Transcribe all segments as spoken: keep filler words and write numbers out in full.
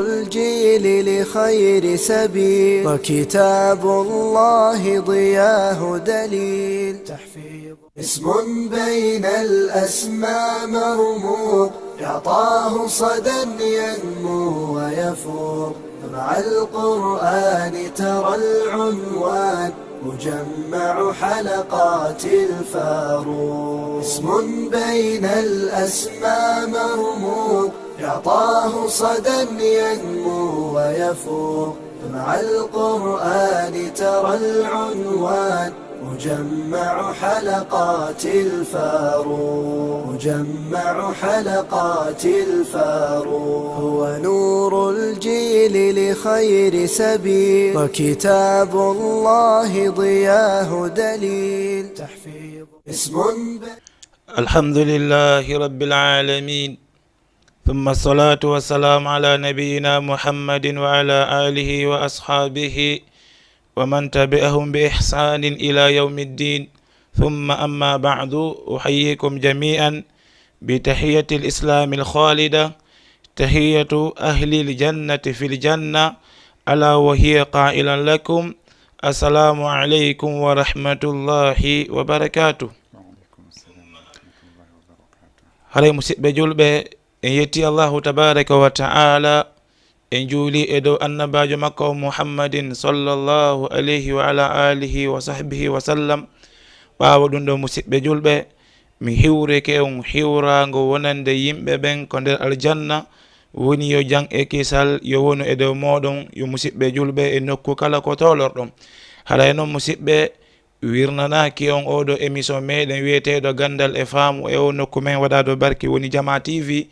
الجيل لخير سبيل، وكتاب الله ضياه دليل. تحفيظ اسم بين الأسماء مرموق، يعطاه صدى ينمو ويفوق. مع القرآن ترى العنوان، مجمع حلقات الفاروق. اسم بين الأسماء مرموق، يعطاه صدى ينمو ويفوق. مع القرآن ترى العنوان، مجمع حلقات الفاروق، مجمع حلقات الفاروق. هو نور الجيل لخير سبيل، وكتاب الله ضياه دليل. تحفيظ اسم ب- الحمد لله رب العالمين، ثم الصلاة والسلام على نبينا محمد وعلى آله وأصحابه ومن تبعهم بإحسان إلى يوم الدين. ثم أما بعد، أحييكم جميعا بتحية الإسلام الخالدة، تحية أهل الجنة في الجنة، ألا وهي قائلا لكم: السلام عليكم ورحمة الله وبركاته. Haray, musiɓɓe julɓe, en yetti Allahu tabaraka wa ta'ala, en juuli e dow annabaajo makko Muhammadin sallallahu alayhi wa ala alihi wa sahbihi wa sallam. Ɓaawo ɗum ɗo, musiɓɓe julɓe, mi hiwrike on hiwraango wonande yimɓe ɓen ko nder aljanna, woni yo jam e kisal yo wonu e dow mooɗon, yo musiɓɓe julɓe e nokku kala ko tolorɗon. Haray non, musiɓɓe, wirnanaaki on oo ɗo émission meɗen wi'eteeɗo Ganndal e Faamu e oo nokku men waɗaaɗo barki woni Jama T V.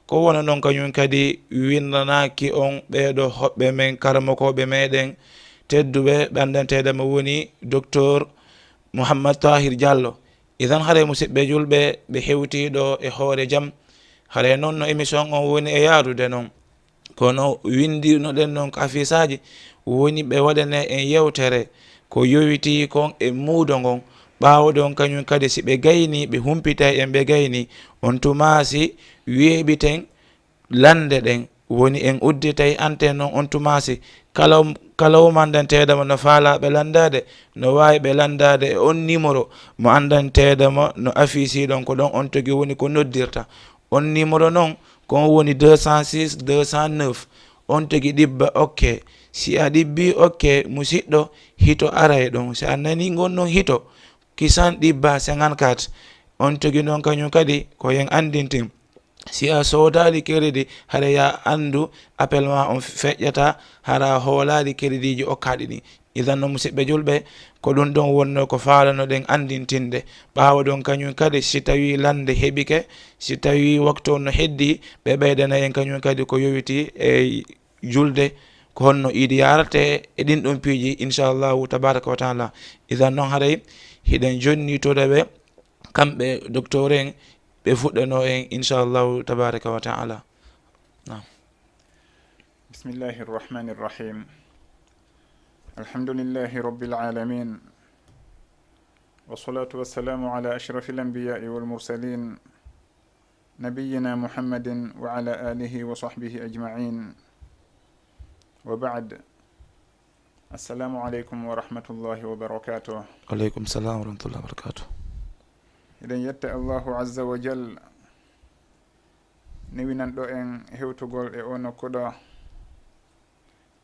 Ko wano non kañum kadi wirnanaaki on ɓee ɗo hoɓɓe men, karamokooɓe meɗen tedduɓe, ɓe anndanteeɗo mo woni Docteur Mouhammad Tahir Diallo. Idan, haray musiɓɓe julɓe, ɓe hewtii ɗo e hoore jam. Haray non no émission on woni e yaarude non. Kono winndirnoɗen non ko afisaaji, woni ɓe waɗane en yewtere ko yowitii kon e muudo ngon. Ɓaawo ɗon kañum kadi, si ɓe gaynii, ɓe humpitay en ɓe gaynii, on tuma si weeɓiten lannde ɗen, woni en udditay antenne on, on tuma si kala, kala umandanteeɗo mo no faalaa ɓe lanndaade, no waawi ɓe lanndaade e on nimoro mo anndanteeɗo mo no afisii ɗon ko ɗon, on tigi woni ko noddirta. On nimoro non, ko on woni deux cent six deux cent neuf. On tigi ɗibba okke. Si a ɗibbii okke, musiɗɗo, hito aray ɗon. Si a nanii ngon non hito, kisan ɗibba cinquante-quatre. On tigi non kañum kadi ko yen anndintin. Si a soodaali keredi, haray ya anndu appel ma on feƴƴata, hara hoolaali kerediiji okkaaɗi ɗin. Idan no, musiɓɓe julɓe, ko ɗum ɗon wonno ko faalanoɗen anndintinde. Ɓaawo ɗon kañum kadi, si tawii lannde heɓike, si tawii waktu on no heddii, ɓe ɓeydana en kañum kadi ko yowitii e julde, ko honno iidi yaarate e ɗin ɗon piiji, inchallahu tabaraka wa taala. Idan non, haray hiɗen jonnitoɗa ɓe, kamɓe docteur en, ɓe fuɗɗano en, inchallahu tabaraka wa taala. Naam. بسم الله الرحمن الرحيم. الحمد لله رب العالمين. والصلاة والسلام على أشرف الأنبياء والمرسلين، نبينا محمد وعلى آله وصحبه أجمعين. وبعد. السلام عليكم ورحمة الله وبركاته. Wa aleykum salam wa rahmatullahi wa barakatuh. Eɗen yetta Allahu azza wa jal, newinanɗo en hewtugol e oo nokku ɗo,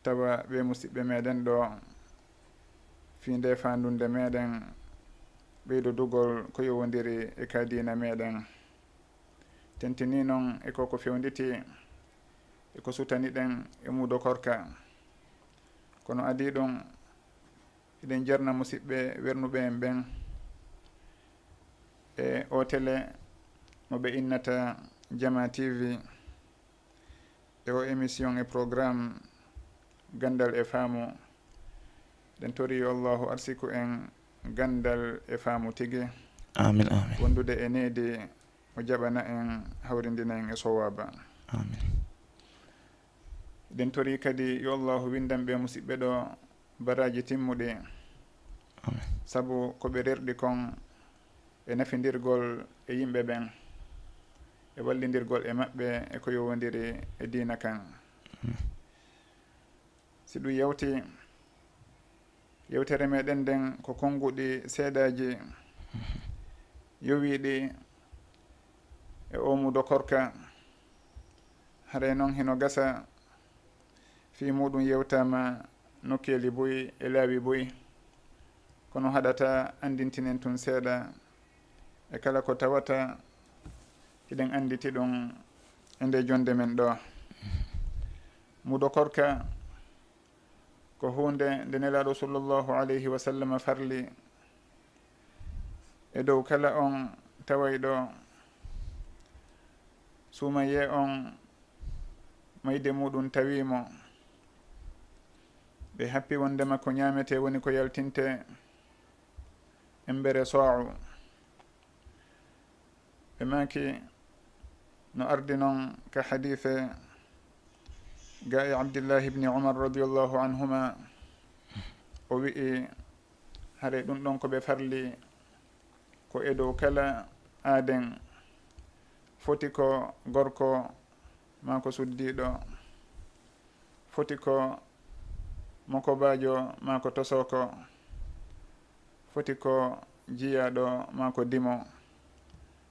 tawa ɓee musiɓɓe meɗen ɗo, fii ndee faandunde meɗen, ɓeydodugol ko yowondiri e ka diina meɗen. Tentinii non e ko ko fewnditi e ko sutani ɗen e muudo korka. Kono adii ɗum, eɗen jarna musiɓɓe wernuɓe en ɓen e oo tele mo ɓe innata Jama T V, e oo émission e programme Ganndal e Faamu. Eɗen tori yo Allahu arsiku en ganndal e faamu tigi. Amin, amin. Wondude e needi o jaɓana en, hawrindina en e sowaaba. Amin. Eɗen tori kadi yo Allahu winndan ɓee musiɓɓe ɗo baraaji timmuɗi. Amin. Sabu ko ɓe rerɗi kon e nafindirgol e yimɓe ɓen, e wallindirgol e maɓɓe e ko yowondiri e diina kan. Amin. Si ɗum yewti, yewtere meɗen nden ko konnguɗi seedaaji yowiiɗi e oo muudo korka. Haray non hino gasa fii muuɗum yewtaama nokkeeli buy e laawi buy. Kono haɗata anndintinen tun seeɗa e kala ko tawata hiɗen annditi ɗum e nde jonnde men ɗoo. Muudo korka ko huunde nde Nelaaɗo sallallahu alayhi wa sallam farli e dow kala on tawayɗo suumayee on mayde muuɗum tawii mo. Ɓe happi wonndema ko ñaametee woni ko yaltintee embere soo'u. Ɓe maaki no ardi non ka hadiise gaa e Abdillahi ibni Umar radiyallahu anhuma, o wi'i, haray ɗum ɗon ko ɓe farli ko e dow kala aaden, foti ko gorko maa ko suddiiɗo, foti ko mokobaajo maa ko tosooko, foti ko jiyaaɗo maa ko dimo.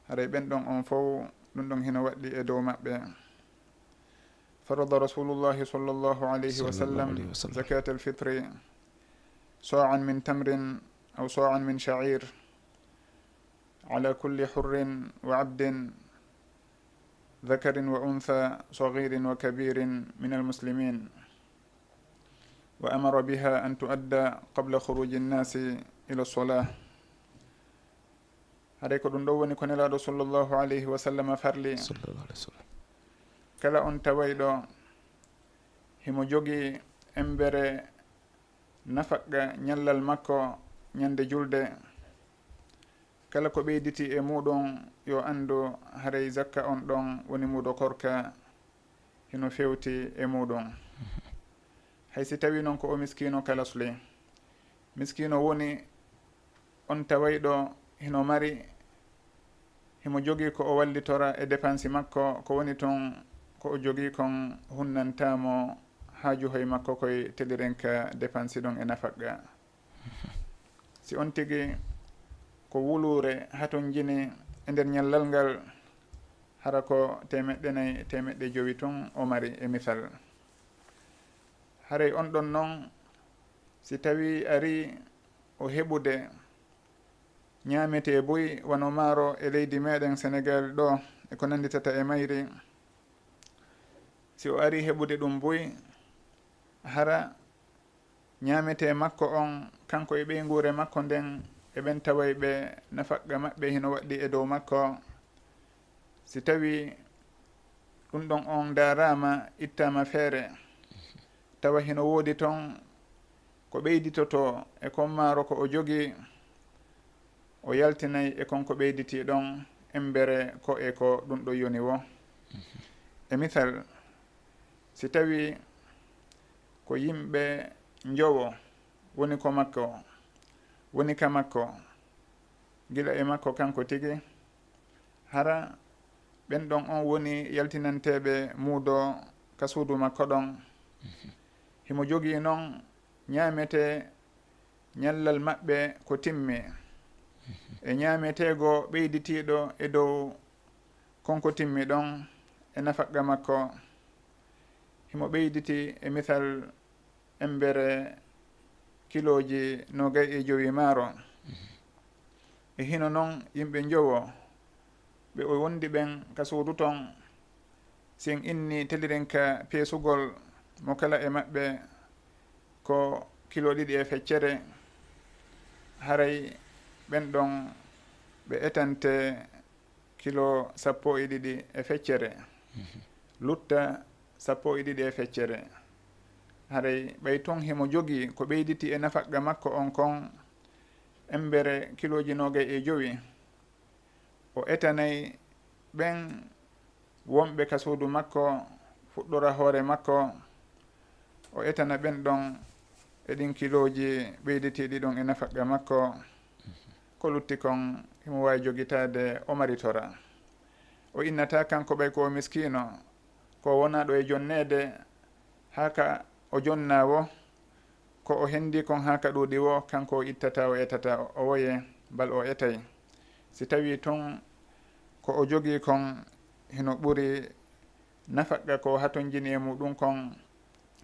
Haray ɓen ɗon on fow, ɗum ɗon hino waɗɗi e dow maɓɓe. فرض رسول الله صلى الله عليه وسلم زكاة الفطر صاعا من تمر أو صاعا من شعير على كل حر وعبد ذكر وأنثى صغير وكبير من المسلمين، وأمر بها أن تؤدى قبل خروج الناس إلى الصلاة. Haray ko ɗum ɗoo woni ko Nelaaɗo sallallahu alayhi wa sallam farli. Sallallahu alayhi wa sallam. Kala on tawayɗo himo jogii embere nafaqqa ñallal makko ñande julde, kala ko ɓeyditi e muuɗum, yo anndu haray zakka on ɗon woni muudo korka, hino fewti e muuɗum. Hay si tawii non ko o miskiino kalasli. Miskiino woni on tawayɗo hino mari, himo jogii ko o wallitora e depansi makko, ko woni ton ko o jogii kon hunnantaa mo haaju hoy makko koy teliren ka depansi ɗon e nafaqqa. Si on tigi ko wuluure hatonjini e nder ñallal ngal, hara ko teemeɗɗe nay, teemeɗɗe jowi tun o mari e misal. Haray on ɗon non, si tawii arii o heɓude ñaametee buy wano maaro e leydi meɗen Senegal ɗoo e ko nannditata e mayri, si o arii heɓude ɗum buy, hara ñaametee makko on, kanko e ɓeynguure makko nden, e ɓen tawayɓe nafaqqa maɓɓe hino waɗɗi e dow makko. Si tawii ɗum ɗon on ndaaraama, ittaama feere, tawa hino woodi ton ko ɓeyditotoo e kon maaro ko o jogii, o yaltinay e kon ko ɓeyditii ɗon embere ko e ko ɗum ɗo yoni woo. E misal, si tawii ko yimɓe njowo woni ko makko, woni ka makko, gila e makko kanko tigi, hara ɓen ɗon on woni yaltinanteeɓe muudo ka suudu makko ɗon. Himo jogii non ñaametee ñallal maɓɓe ko timmi, e ñaameteego ɓeyditiiɗo e dow kon ko timmi ɗon e nafaqqa makko. Himo ɓeyditi e misal embere kilooji noogay e jowi maaro. E hino non yimɓe njowo ɓe o wondi ɓen ka suudu ton, si en inni teliren ka peesugol mo kala e maɓɓe ko kilo ɗiɗi e feccere, haray ɓen ɗon ɓe etante kilo sappo e ɗiɗi e feccere, lutta sappo e ɗiɗi e feccere. Haray ɓay tun himo jogii ko ɓeyditi e nafaqqa makko on kon, embere kilooji noogay e jowi, o etanay ɓen wonɓe ka suudu makko, fuɗɗora hoore makko, o etana ɓen ɗon e ɗin kilooji ɓeyditiiɗi ɗon e nafaqqa makko. Ko lutti kon, himo waawi jogitaade, o maritora. O innataa kanko ɓay ko o miskiino, ko wonaaɗo e jonneede, haa ka o jonnaa wo, ko o henndii kon haa ka ɗuuɗi wo, kanko o ittataa, o etataa, o woye, bal o etay. Si tawii tun ko o jogii kon hino ɓuri nafaqqa ko hatonjini e muuɗum kon,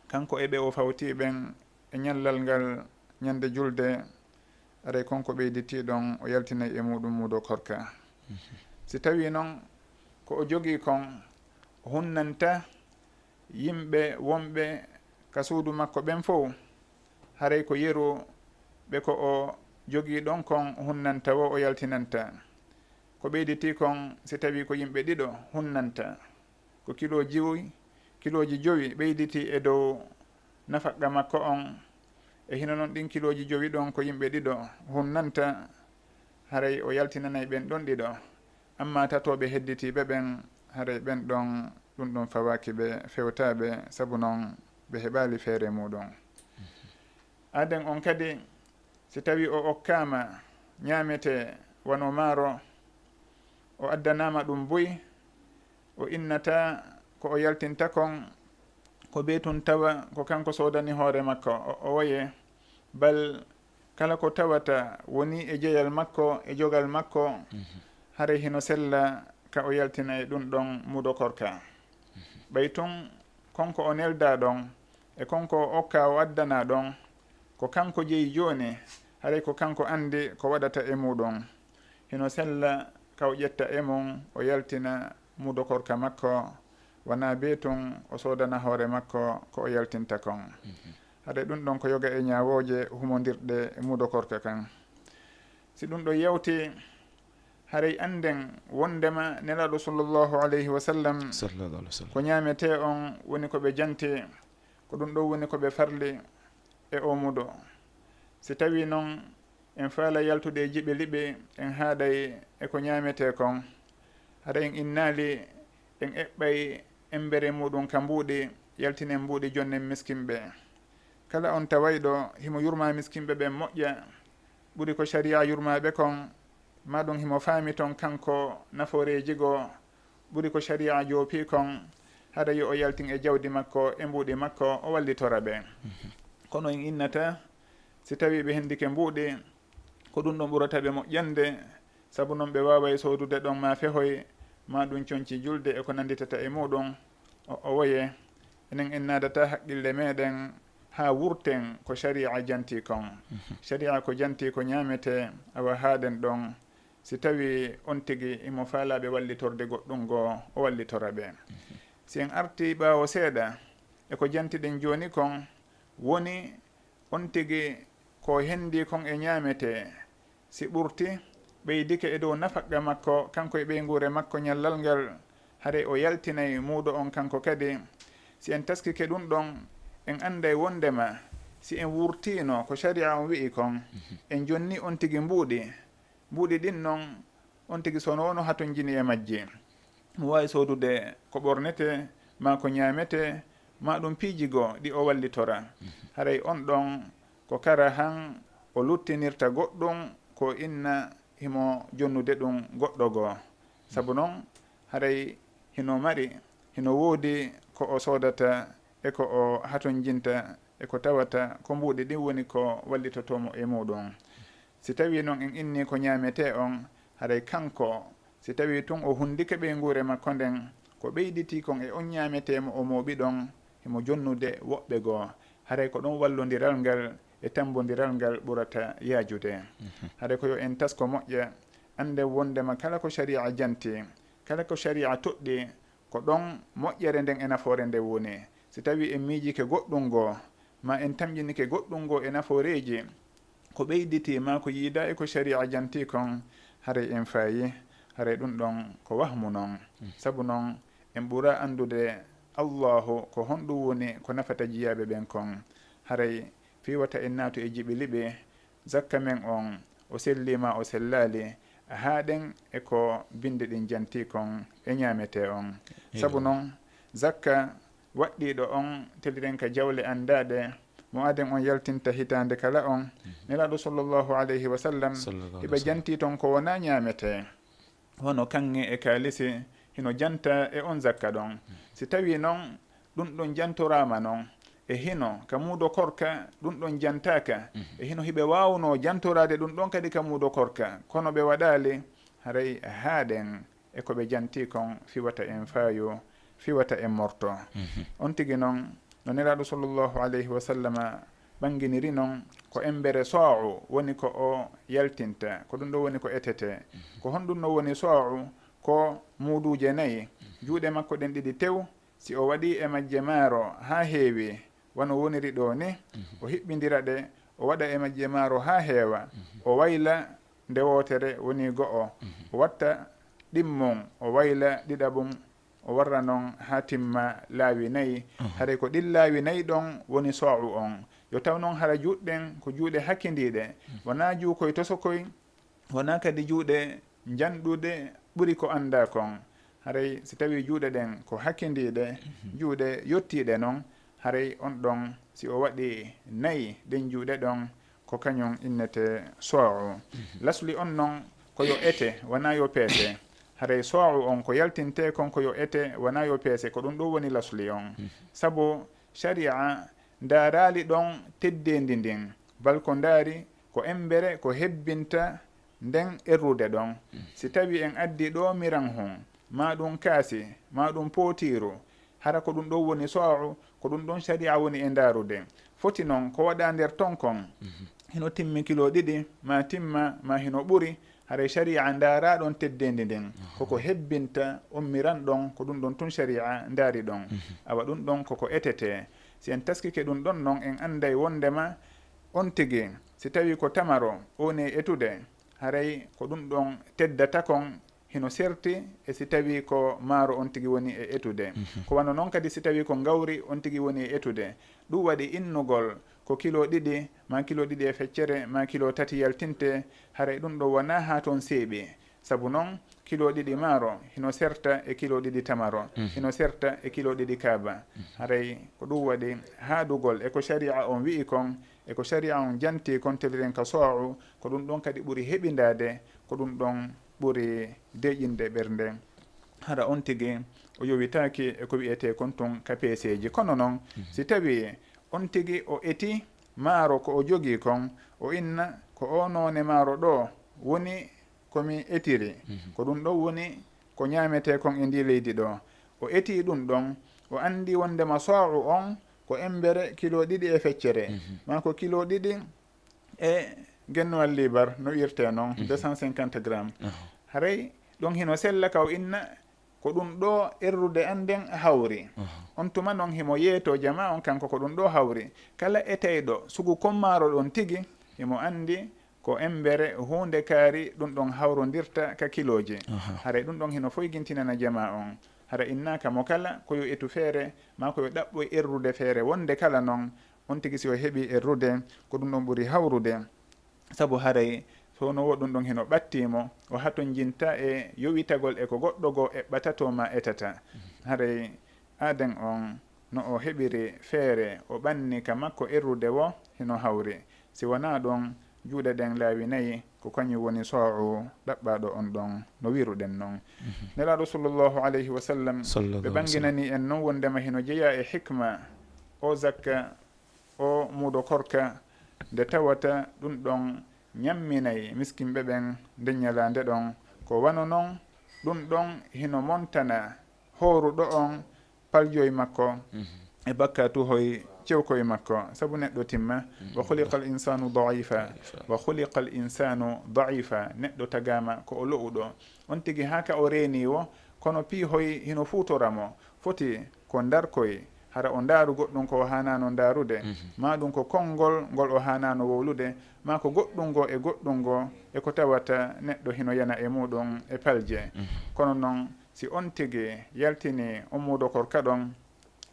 kanko e ɓe o fawtii ɓen e ñallal ngal ñande julde, aray kon ko ɓeyditii ɗon, o yaltinay e muuɗum muudo korka. Si tawii non ko o jogii kon hunnanta yimɓe wonɓe ka suudu makko ɓen fow, haray ko yeru ɓe ko o jogii ɗon kon hunnanta wo o yaltinanta. Ko ɓeyditii kon, si tawii ko yimɓe ɗiɗo hunnanta, ko kilooji, kilooji jowi ɓeyditii e dow nafaqqa makko on, e hino non ɗin kilooji jowi ɗon ko yimɓe ɗiɗo hunnanta, haray o yaltinanay ɓen ɗon ɗiɗo. Amma tatooɓe hedditiiɓe ɓen, haray ɓen ɗon, ɗum ɗon fawaaki ɓe, fewtaa ɓe, sabu non ɓe heɓaali feere muuɗum. Aaden on kadi, si tawii o okkaama ñaametee wano maaro, o addanaama ɗum buy, o innataa ko o yaltinta kon, ko bee tun tawa ko kanko soodani hoore makko, o, o woye, bal kala ko tawata woni e jeyal makko, e jogal makko, haray hino sella ka o yaltina e ɗum ɗon muudo korka. Ɓay tun kon ko o neldaa ɗon, e kon ko o okkaa o addanaa ɗon, ko kanko jeyi jooni, haray ko kanko anndi ko waɗata e muuɗum. Hino sella ka o ƴetta e mum, o yaltina muudo korka makko, wanaa bee tun o soodana hoore makko ko o yaltinta kon. Haray ɗum ɗon ko yoga e ñaawooje humondirɗe e muudo korka kan. Si ɗum ɗo yawti, haray annden wonndema Nelaaɗo sallallahu alayhi wa sallam, sallallahu alaihi wasallam, ko ñaametee on woni ko ɓe janti, ko ɗum ɗon woni ko ɓe farli e o muudo. Si tawii non en faala yaltude e jiɓe liɓi, en haaɗay e ko ñaametee kon, haray en innaali, en eɓɓay embere muuɗum ka mbuuɗi, yaltinen mbuuɗi jonnen miskinɓe. Kala on tawayɗo himo yurmaa miskinɓe ɓen moƴƴa, ɓuri ko sariya yurmaa ɓe kon, maa ɗum himo faami ton kanko nafooreeji goo, ɓuri ko sariya joopii kon, hara yo o yaltin e jawdi makko, e mbuuɗi makko, o wallitora ɓe. Kono en innata, si tawii ɓe hendike mbuuɗi, ko ɗum ɗon ɓurata ɓe moƴƴande, sabu non ɓe waaway soodude ɗon maa fehoy, maa ɗum conci julde e ko nannditata e muuɗum, o, o woye. Enen en naadataa haqqille meeɗen haa wurten ko sariya jantii kon. Sariya ko jantii ko ñaametee, awa haaɗen ɗon. Si tawii on tigi himo faalaa ɓe wallitorde goɗɗum goo, o wallitora ɓe. Si en artii ɓaawo seeɗa e ko jantiɗen jooni kon, woni on tigi ko hendii kon e ñaametee, si ɓurti, ɓeydike e dow nafaqqa makko, kanko e ɓeynguure makko ñallal ngal, haray o yaltinay muudo on kanko kadi. Si en taskike ɗum ɗon, en annday wonndema si en wurtiino ko sariya on wi'i kon, en jonni on tigi mbuuɗi, mbuuɗi ɗin non, on tigi so wonno hatonjini e majji, mo waawi soodude ko ɓornetee, maa ko ñaametee, maa ɗum piiji goo ɗi o wallitora. Haray on ɗon ko kara han o luttinirta goɗɗum ko inna himo jonnude ɗum goɗɗo goo. Sabu non, haray hino mari, hino woodi ko o soodata e ko o hatonjinta e ko tawata ko mbuuɗi ɗin woni ko wallitotoo mo e muuɗum. Si tawii non en innii ko ñaametee on, haray kanko, si tawii tun o hunndike ɓeynguure makko nden, ko ɓeyditii kon e on ñaametee mo o mooɓi ɗon, himo jonnude woɓɓe goo. Haray ko ɗon wallondiral ngal e tammbondiral ngal ɓurata yaajude. Haray ko yo en tasko moƴƴa, annden wonndema kala ko sariya janti, kala ko sariya toɗɗi, ko ɗon moƴƴere nden e nafoore nden woni. Si tawii en miijike goɗɗum goo, maa en tamƴinike goɗɗum goo e nafooreeji, ko ɓeyditii maa ko yiidaa e ko sariya jantii kon, haray en faayi, haray ɗum ɗon ko wahmu non. Sabu non, en ɓuraa anndude Allaahu ko honɗum woni ko nafata jiyaaɓe ɓen kon. Haray fii wata en naatu e jiɓi liɓi, zakka men on, o sellii maa o sellaali, haaɗen e ko binndi ɗin jantii kon e ñaametee on. Sabu non, zakka waɗɗiiɗo on teliren ka jawle anndaaɗe, mo aaden on yaltinta hitaande kala on. Nelaaɗo sallallahu alayhi wa sallam, hiɓe jantii ton ko wonaa ñaametee, hono kaŋŋe e kaalisi, hino janta e on zakka ɗon. Si tawii non, ɗum ɗum jantoraama non, e hino ka muudo korka, ɗum ɗon jantaaka. E hino hiɓe waawno jantoraade ɗum ɗon kadi ka muudo korka, kono ɓe waɗaali, haray haaɗen e ko ɓe janti kon, fiwata en faayo, fiwata en morto. On tigi non, no Nelaaɗo sallallahu alayhi wa sallama ɓanginiri non, ko embere soo'u woni ko o yaltinta, ko ɗum ɗo woni ko etete. Ko honɗum no woni soo'u? Ko muuduuje nayi, juuɗe makko ɗen ɗiɗi tew, si o waɗi e majje maaro haa heewi, wano woniri ɗoo ni, o hiɓɓindira ɗe, o waɗa e majje maaro haa heewa, o wayla nde wootere woni go'o, o watta ɗimmon, o wayla ɗiɗaɓun, o warra non haa timma laawi nayi. Haray ko ɗin laawi nayi ɗon woni soo'u on. Yo taw non hara juuɗe ɗen ko juuɗe hakkindiiɗe, wonaa juukoy tosokoy, wonaa kadi juuɗe njanɗuɗe ɓuri ko anndaa kon. Haray si tawii juuɗe ɗen ko hakkindiiɗe, juuɗe yottiiɗe non, haray on ɗon, si o waɗi nayi ɗen juuɗe ɗon, ko kañum innete soo'u. Lasli on non ko yo ete, wonaa yo peese. Haray soo'u on ko yaltintee kon ko yo ete, wonaa yo peese, ko ɗum ɗoo woni lasli on. Sabu Shari'a ndaaraali ɗon teddeendi ndin, bal ko ndaari ko embere ko hebbinta nden errude ɗon. Si tawii en addi ɗoo miran hun, maa ɗum kaasi, maa ɗum pootiiru, hara ko ɗum ɗon woni soo'u, ko ɗum ɗon Shari'a woni e ndaarude. Foti non ko waɗaa nder ton kon, hino timmi kilo ɗiɗi, maa timma, maa hino ɓuri, haray Shari'a ndaaraa ɗon teddeendi ndin. Koko hebbinta on miran ɗon, ko ɗum ɗon tun Shari'a ndaari ɗon. Awa ɗum ɗon koko etete. Si en taskike ɗum ɗon non, en annday wonndema on tigi, si tawii ko tamaro o woni e etude, haray ko ɗum ɗon teddata kon hino serti e si tawii ko maaro on tigi woni e etude. Ko wano non kadi si tawii ko ngawri on tigi woni e etude. Ɗum waɗi innugol ko kilo ɗiɗi, maa kilo ɗiɗi e feccere, maa kilo tati yaltinte, haray ɗum ɗo wonaa haa ton seeɓi. Sabu non, kilo ɗiɗi maaro hino serta e kilo ɗiɗi tamaro, hino serta e kilo ɗiɗi kaaba. Haray ko ɗum waɗi haadugol e ko Shari'a on wi'i kon, e ko Shari'a on janti kon, teliren ka soo'u, ko ɗum ɗon kadi ɓuri heɓindaade, ko ɗum ɗon ɓuri deeƴinde ɓernde. Hara on tigi o yowitaaki e ko wi'etee kon tun ka peeseeji. Kono non, si tawii on tigi o eti maaro ko o jogii kon, o inna ko oo noone maaro ɗoo woni ko mi etiri, ko ɗum ɗon woni ko ñaametee kon e ndii leydi ɗoo. O etii ɗum ɗon, o anndi wonndema soo'u on ko embere kilo ɗiɗi e feccere, maa ko kilo ɗiɗi e gennuwal liibar, no wi'irtee non, deux cent cinquante grammes. Haray ɗum hino sella ka o inna ko ɗum ɗoo errude an nden hawri. On tuma non himo yeetoo jamaa on kanko ko ɗum ɗoo hawri. Kala eteyɗo sugu kon maaro ɗon tigi, himo anndi ko embere huunde kaari ɗum ɗon hawrondirta ka kilooji. Haray ɗum ɗon hino foygintinana jamaa on. Hara innaaka mo kala ko yo etu feere, maa ko yo ɗaɓɓoy errude feere wonde kala non, on tigi si o heɓii errude, ko ɗum ɗon ɓuri hawrude. Sabu haray so wonoo wo ɗum ɗon hino ɓattii mo, o hatonjinta e yowitagol e ko goɗɗo goo eɓɓata to maa etata. Haray aaden on no o heɓiri feere o ɓanni ka makko errude wo hino hawri. Si wonaa ɗon, juuɗe ɗen laawi nayi, ko kañum woni soo'u ɗaɓɓaaɗo on ɗon, no wi'ruɗen non. Nelaaɗo sallallahu alayhi wa sallam, ɓe ɓanginanii en non wonndema hino jeyaa e hikma o zakka, o muudo korka, nde tawata ɗum ɗon ñamminay miskinɓe ɓen nden ñalaande ɗon. Ko wano non, ɗum ɗon hino montana hooruɗo on paljoy makko e bakkatuhoy cewkoy makko, sabu neɗɗo timma. Wa khuliqal insanu da'ifa. Wa khuliqal insanu da'ifa. Neɗɗo tagaama ko o lo'uɗo. On tigi haa ka o reenii wo, kono piihoy hino fuutora mo. Foti ko ndarkoy, hara o ndaaru goɗɗum ko o haanaano ndaarude, maa ɗum ko konngol ngol o haanaano wowlude, maa ko goɗɗum goo e goɗɗum goo e ko tawata neɗɗo hino yana e muuɗum e palje. Kono non, si on tigi yaltinii on muudo korka ɗon,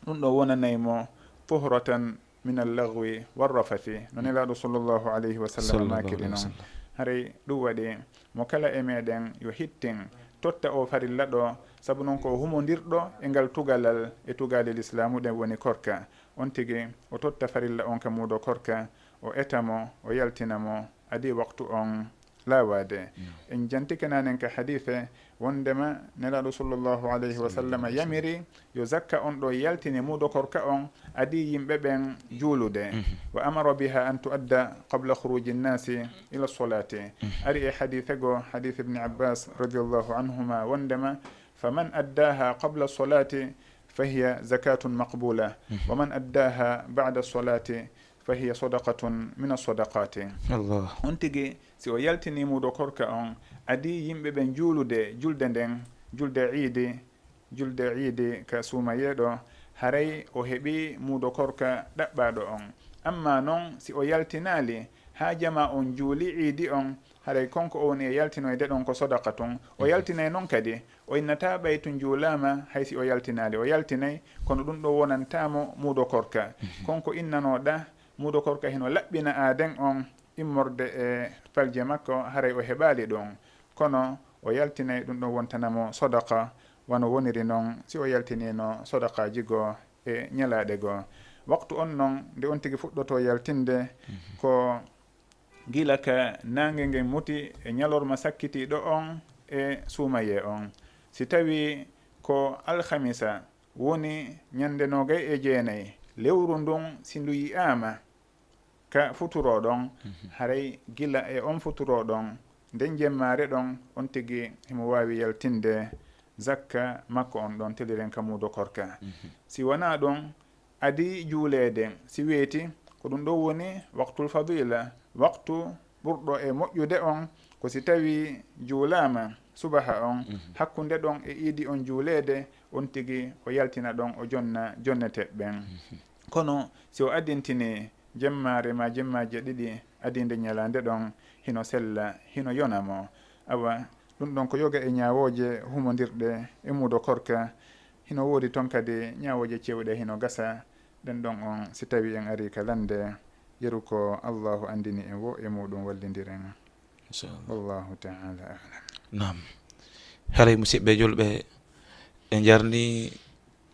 ɗum ɗon wonanay mo tuhratan min al-laghwi war-rafathi, no Nelaaɗo sallallahu alayhi wa sallam maakiri non. Haray ɗum waɗi mo kala e meɗen yo hittin totta o farilla ɗo, sabu non ko humondirɗo e ngal tugalal e tugaale lislaamu ɗen woni korka. On tigi o totta farilla on ka muudo korka, o eta mo, o yaltina mo, adii waqtu on laawaade. En jantike nanen ka hadiise wondema Nelaaɗo sallallahu alayhi wa sallam yamiri yo zakka on ɗo yaltine muudo korka on adi yimɓe ɓen juulude. Wa amara biha an tuadda qabla khuruji nnasi ila solati. Ari e hadiise goo, hadiise Ibni Abbas radiyallahu anhuma, wondema: faman addaha qabla solati fahiya zakatun maqbula, wa man addaha bada solati fahiya sadaqatun min assadaqati. Allah. On tigi, si o yaltini muudo korka on adi yimɓe ɓen juulude julde nden, julde iidi, julde iidi ka suumayee ɗo, haray o heɓi muudo korka ɗaɓɓaaɗo on. Amma non, si o yaltinaali haa jamaa on juuli iidi on, haray konko o woni e yaltinoyde ɗon ko sodaka tun. O yaltinay non kadi, o innataa ɓay tun juulaama, hay si o yaltinaali. O yaltinay, kono ɗun ɗon wonantaa mo muudo korka. Konko innanooɗa muudo korka hino laɓɓina aaden on immorde e palje makko, haray o heɓaali ɗun. Kono o yaltinay, ɗun ɗon wontana mo sodaka, wano woniri non si o yaltiniino sodakaaji goo e ñalaaɗe goo. Waqtu on non, nde on tigi fuɗɗotoo yaltinde, ko gila ka naange ngen muti e ñalorma sakkitiiɗo on e suumayee on. Si tawii ko alhamisa woni ñande noogay e jeenay lewru ndun, si ndu yi'aama ka futuroo ɗon, haray gila e on futuroo ɗon, nden jemmaare ɗon, on tigi himo waawi yaltinde zakka makko on ɗon teliren ka muudo korka. Si wanaa ɗun, adi juuleede, si weeti, ko ɗun ɗon woni waqtul fadila, waqtu ɓurɗo e moƴƴude on, ko si tawii juulaama subaha on, hakkunde ɗon e iidi on juuleede, on tigi o yaltina ɗon, o jonna jonneteeɓe ɓen. Kono si o adintini jemmaare maa jemmaaje ɗiɗi adiinde ñalaande ɗon, hino sella, hino yona mo. Awa, ɗun ɗon ko yoga e ñaawooje humondirɗe e muudo korka. Hino woodi ton kadi ñaawooje cewɗe hino gasa. Ɗen ɗon on, si tawii en arii ka lannde, yeru ko Allaahu anndini en woo e muuɗun wallindiren. Inchallah. Wallahu ta'ala a'lam. Naam. Haray musiɓɓe julɓe, en jarni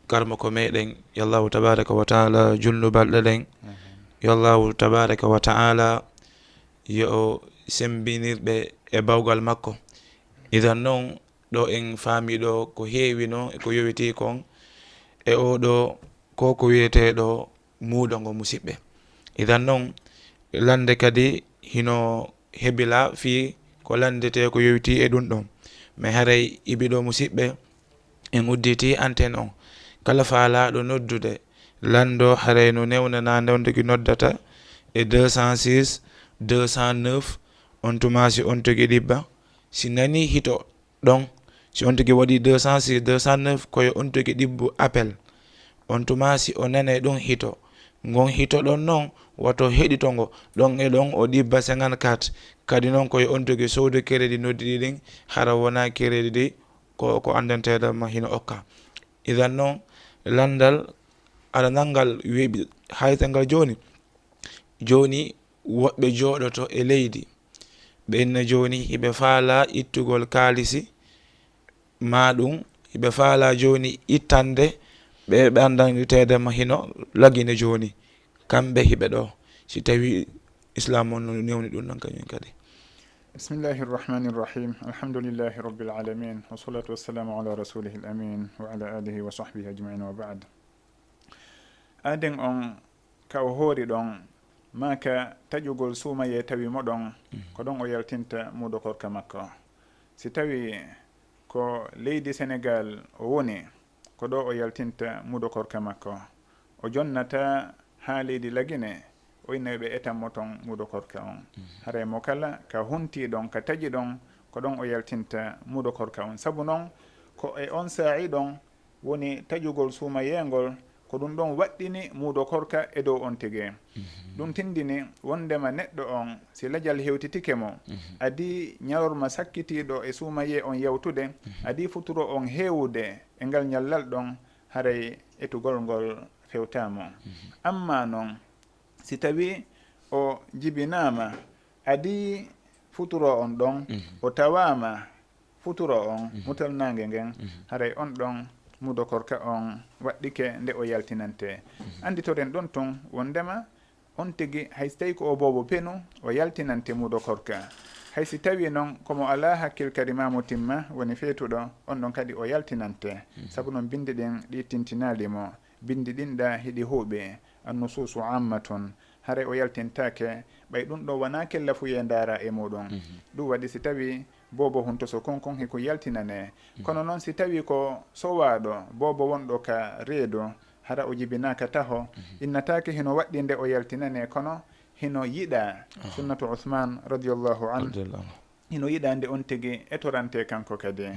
karmoko meɗen, yo Allahu tabaraka wa taala julnu balɗe ɗen. Yo Allahu tabaraka wa taala yo o sembinirɓe e bawgal makko. Idan non, ɗo en faami ɗo ko heewi non e ko yowiti kon e o ɗo ko ko wiyeteeɗo muudo ngo musiɓɓe. Idan non, lannde kadi hino hebila fii ko lanndetee ko yowiti e ɗun ɗon. Mais haray ibi ɗo musiɓɓe, en udditi antenne on. Kala faalaaɗo noddude lanndo, haray no newnanaa nde on tigi noddata e deux cent six, deux cent neuf, on tuma si on tigi ɗibba. Si nani hito ɗon, si on tigi waɗi deux cent six, deux cent neuf, ko yo on tigi ɗibbu appel. On tuma si o nanay ɗon hito, ngon hito ɗon non, wato heɗito ngo, ɗon e ɗon o ɗibba cinquante-quatre. Kadi non ko yo on tigi soodu crédit noddi ɗi ɗin, hara wona crédit ɗi ko, ko anndanteeɗo ma hino okka. Idan non, lanndal aɗa nanngal weeɓi hayta ngal jooni. Jooni woɓɓe jooɗoto e leydi, ɓe inna jooni hiɓe faala ittugol kaalisi, maa ɗum hiɓe faala jooni ittande ɓe, ɓe anndanteede ma hino lagine jooni. Kamɓe hiɓe ɗo, si tawi Islam on no newni ɗum ɗon kañum kadi. بسم الله الرحمن الرحيم. الحمد لله رب العالمين. والصلاة والسلام على رسوله الأمين وعلى آله وصحبه أجمعين وبعد. Aaden on ka o hoori ɗon, maa ka taƴugol suumayee tawi mo ɗon, ko ɗon o yaltinta muudo korka makko. Si tawi ko leydi Senegaal o woni, ko ɗo o yaltinta muudo korka makko. O jonnata haa leydi Lagine, o inna ɓe etan mo ton muudo korka on. Haray mo kala ka hunti ɗon, ka taƴi ɗon, ko ɗon o yaltinta muudo korka on. Sabu non, ko e on saa'i ɗon woni taƴugol suumayeengol, ko ɗum ɗon waɗɗini muudo korka e dow on tigi. Ɗum tindini wondema neɗɗo on, si lajal hewtitike mo, adii ñalorma sakkitiiɗo e suumayee on yawtude, adii futuro on heewude e ngal ñallal ɗon, haray etugol ngol fewtaa mo. Ammaa non, si tawii o jibinaama, adii futuro on ɗon, o tawaama futuro on, mutal naange ngen, haray on ɗon muudo korka on waɗɗike nde o yaltinante. Annditoren ɗon tun wondema on tigi, hay si tawii ko o boobo penu, o yaltinante muudo korka. Hay si tawii noon ko mo alaa hakkil kadi maa mo timma woni feetuɗo, on ɗon kadi o yaltinante. Sabu noon binndi ɗin ɗi tintinaali mo. Binndi ɗin ɗa hiɗi huuɓi, annusuusu ammatun. Haray o yaltintaake, ɓay ɗum ɗo wonaa kella fuu ye ndaara e muuɗum. Ɗum waɗi si tawii boobo huntoso kon kon hiko yaltinane. Kono noon si tawii ko sowaaɗo, boobo wonɗo ka reedu, hara o jibinaaka taho, innataake hino waɗɗii nde o yaltinane, kono hino yiɗaa. Sunnatu Usmaan radiyallahu anhu. Hino yiɗaa nde on tigi etorante kanko kadi.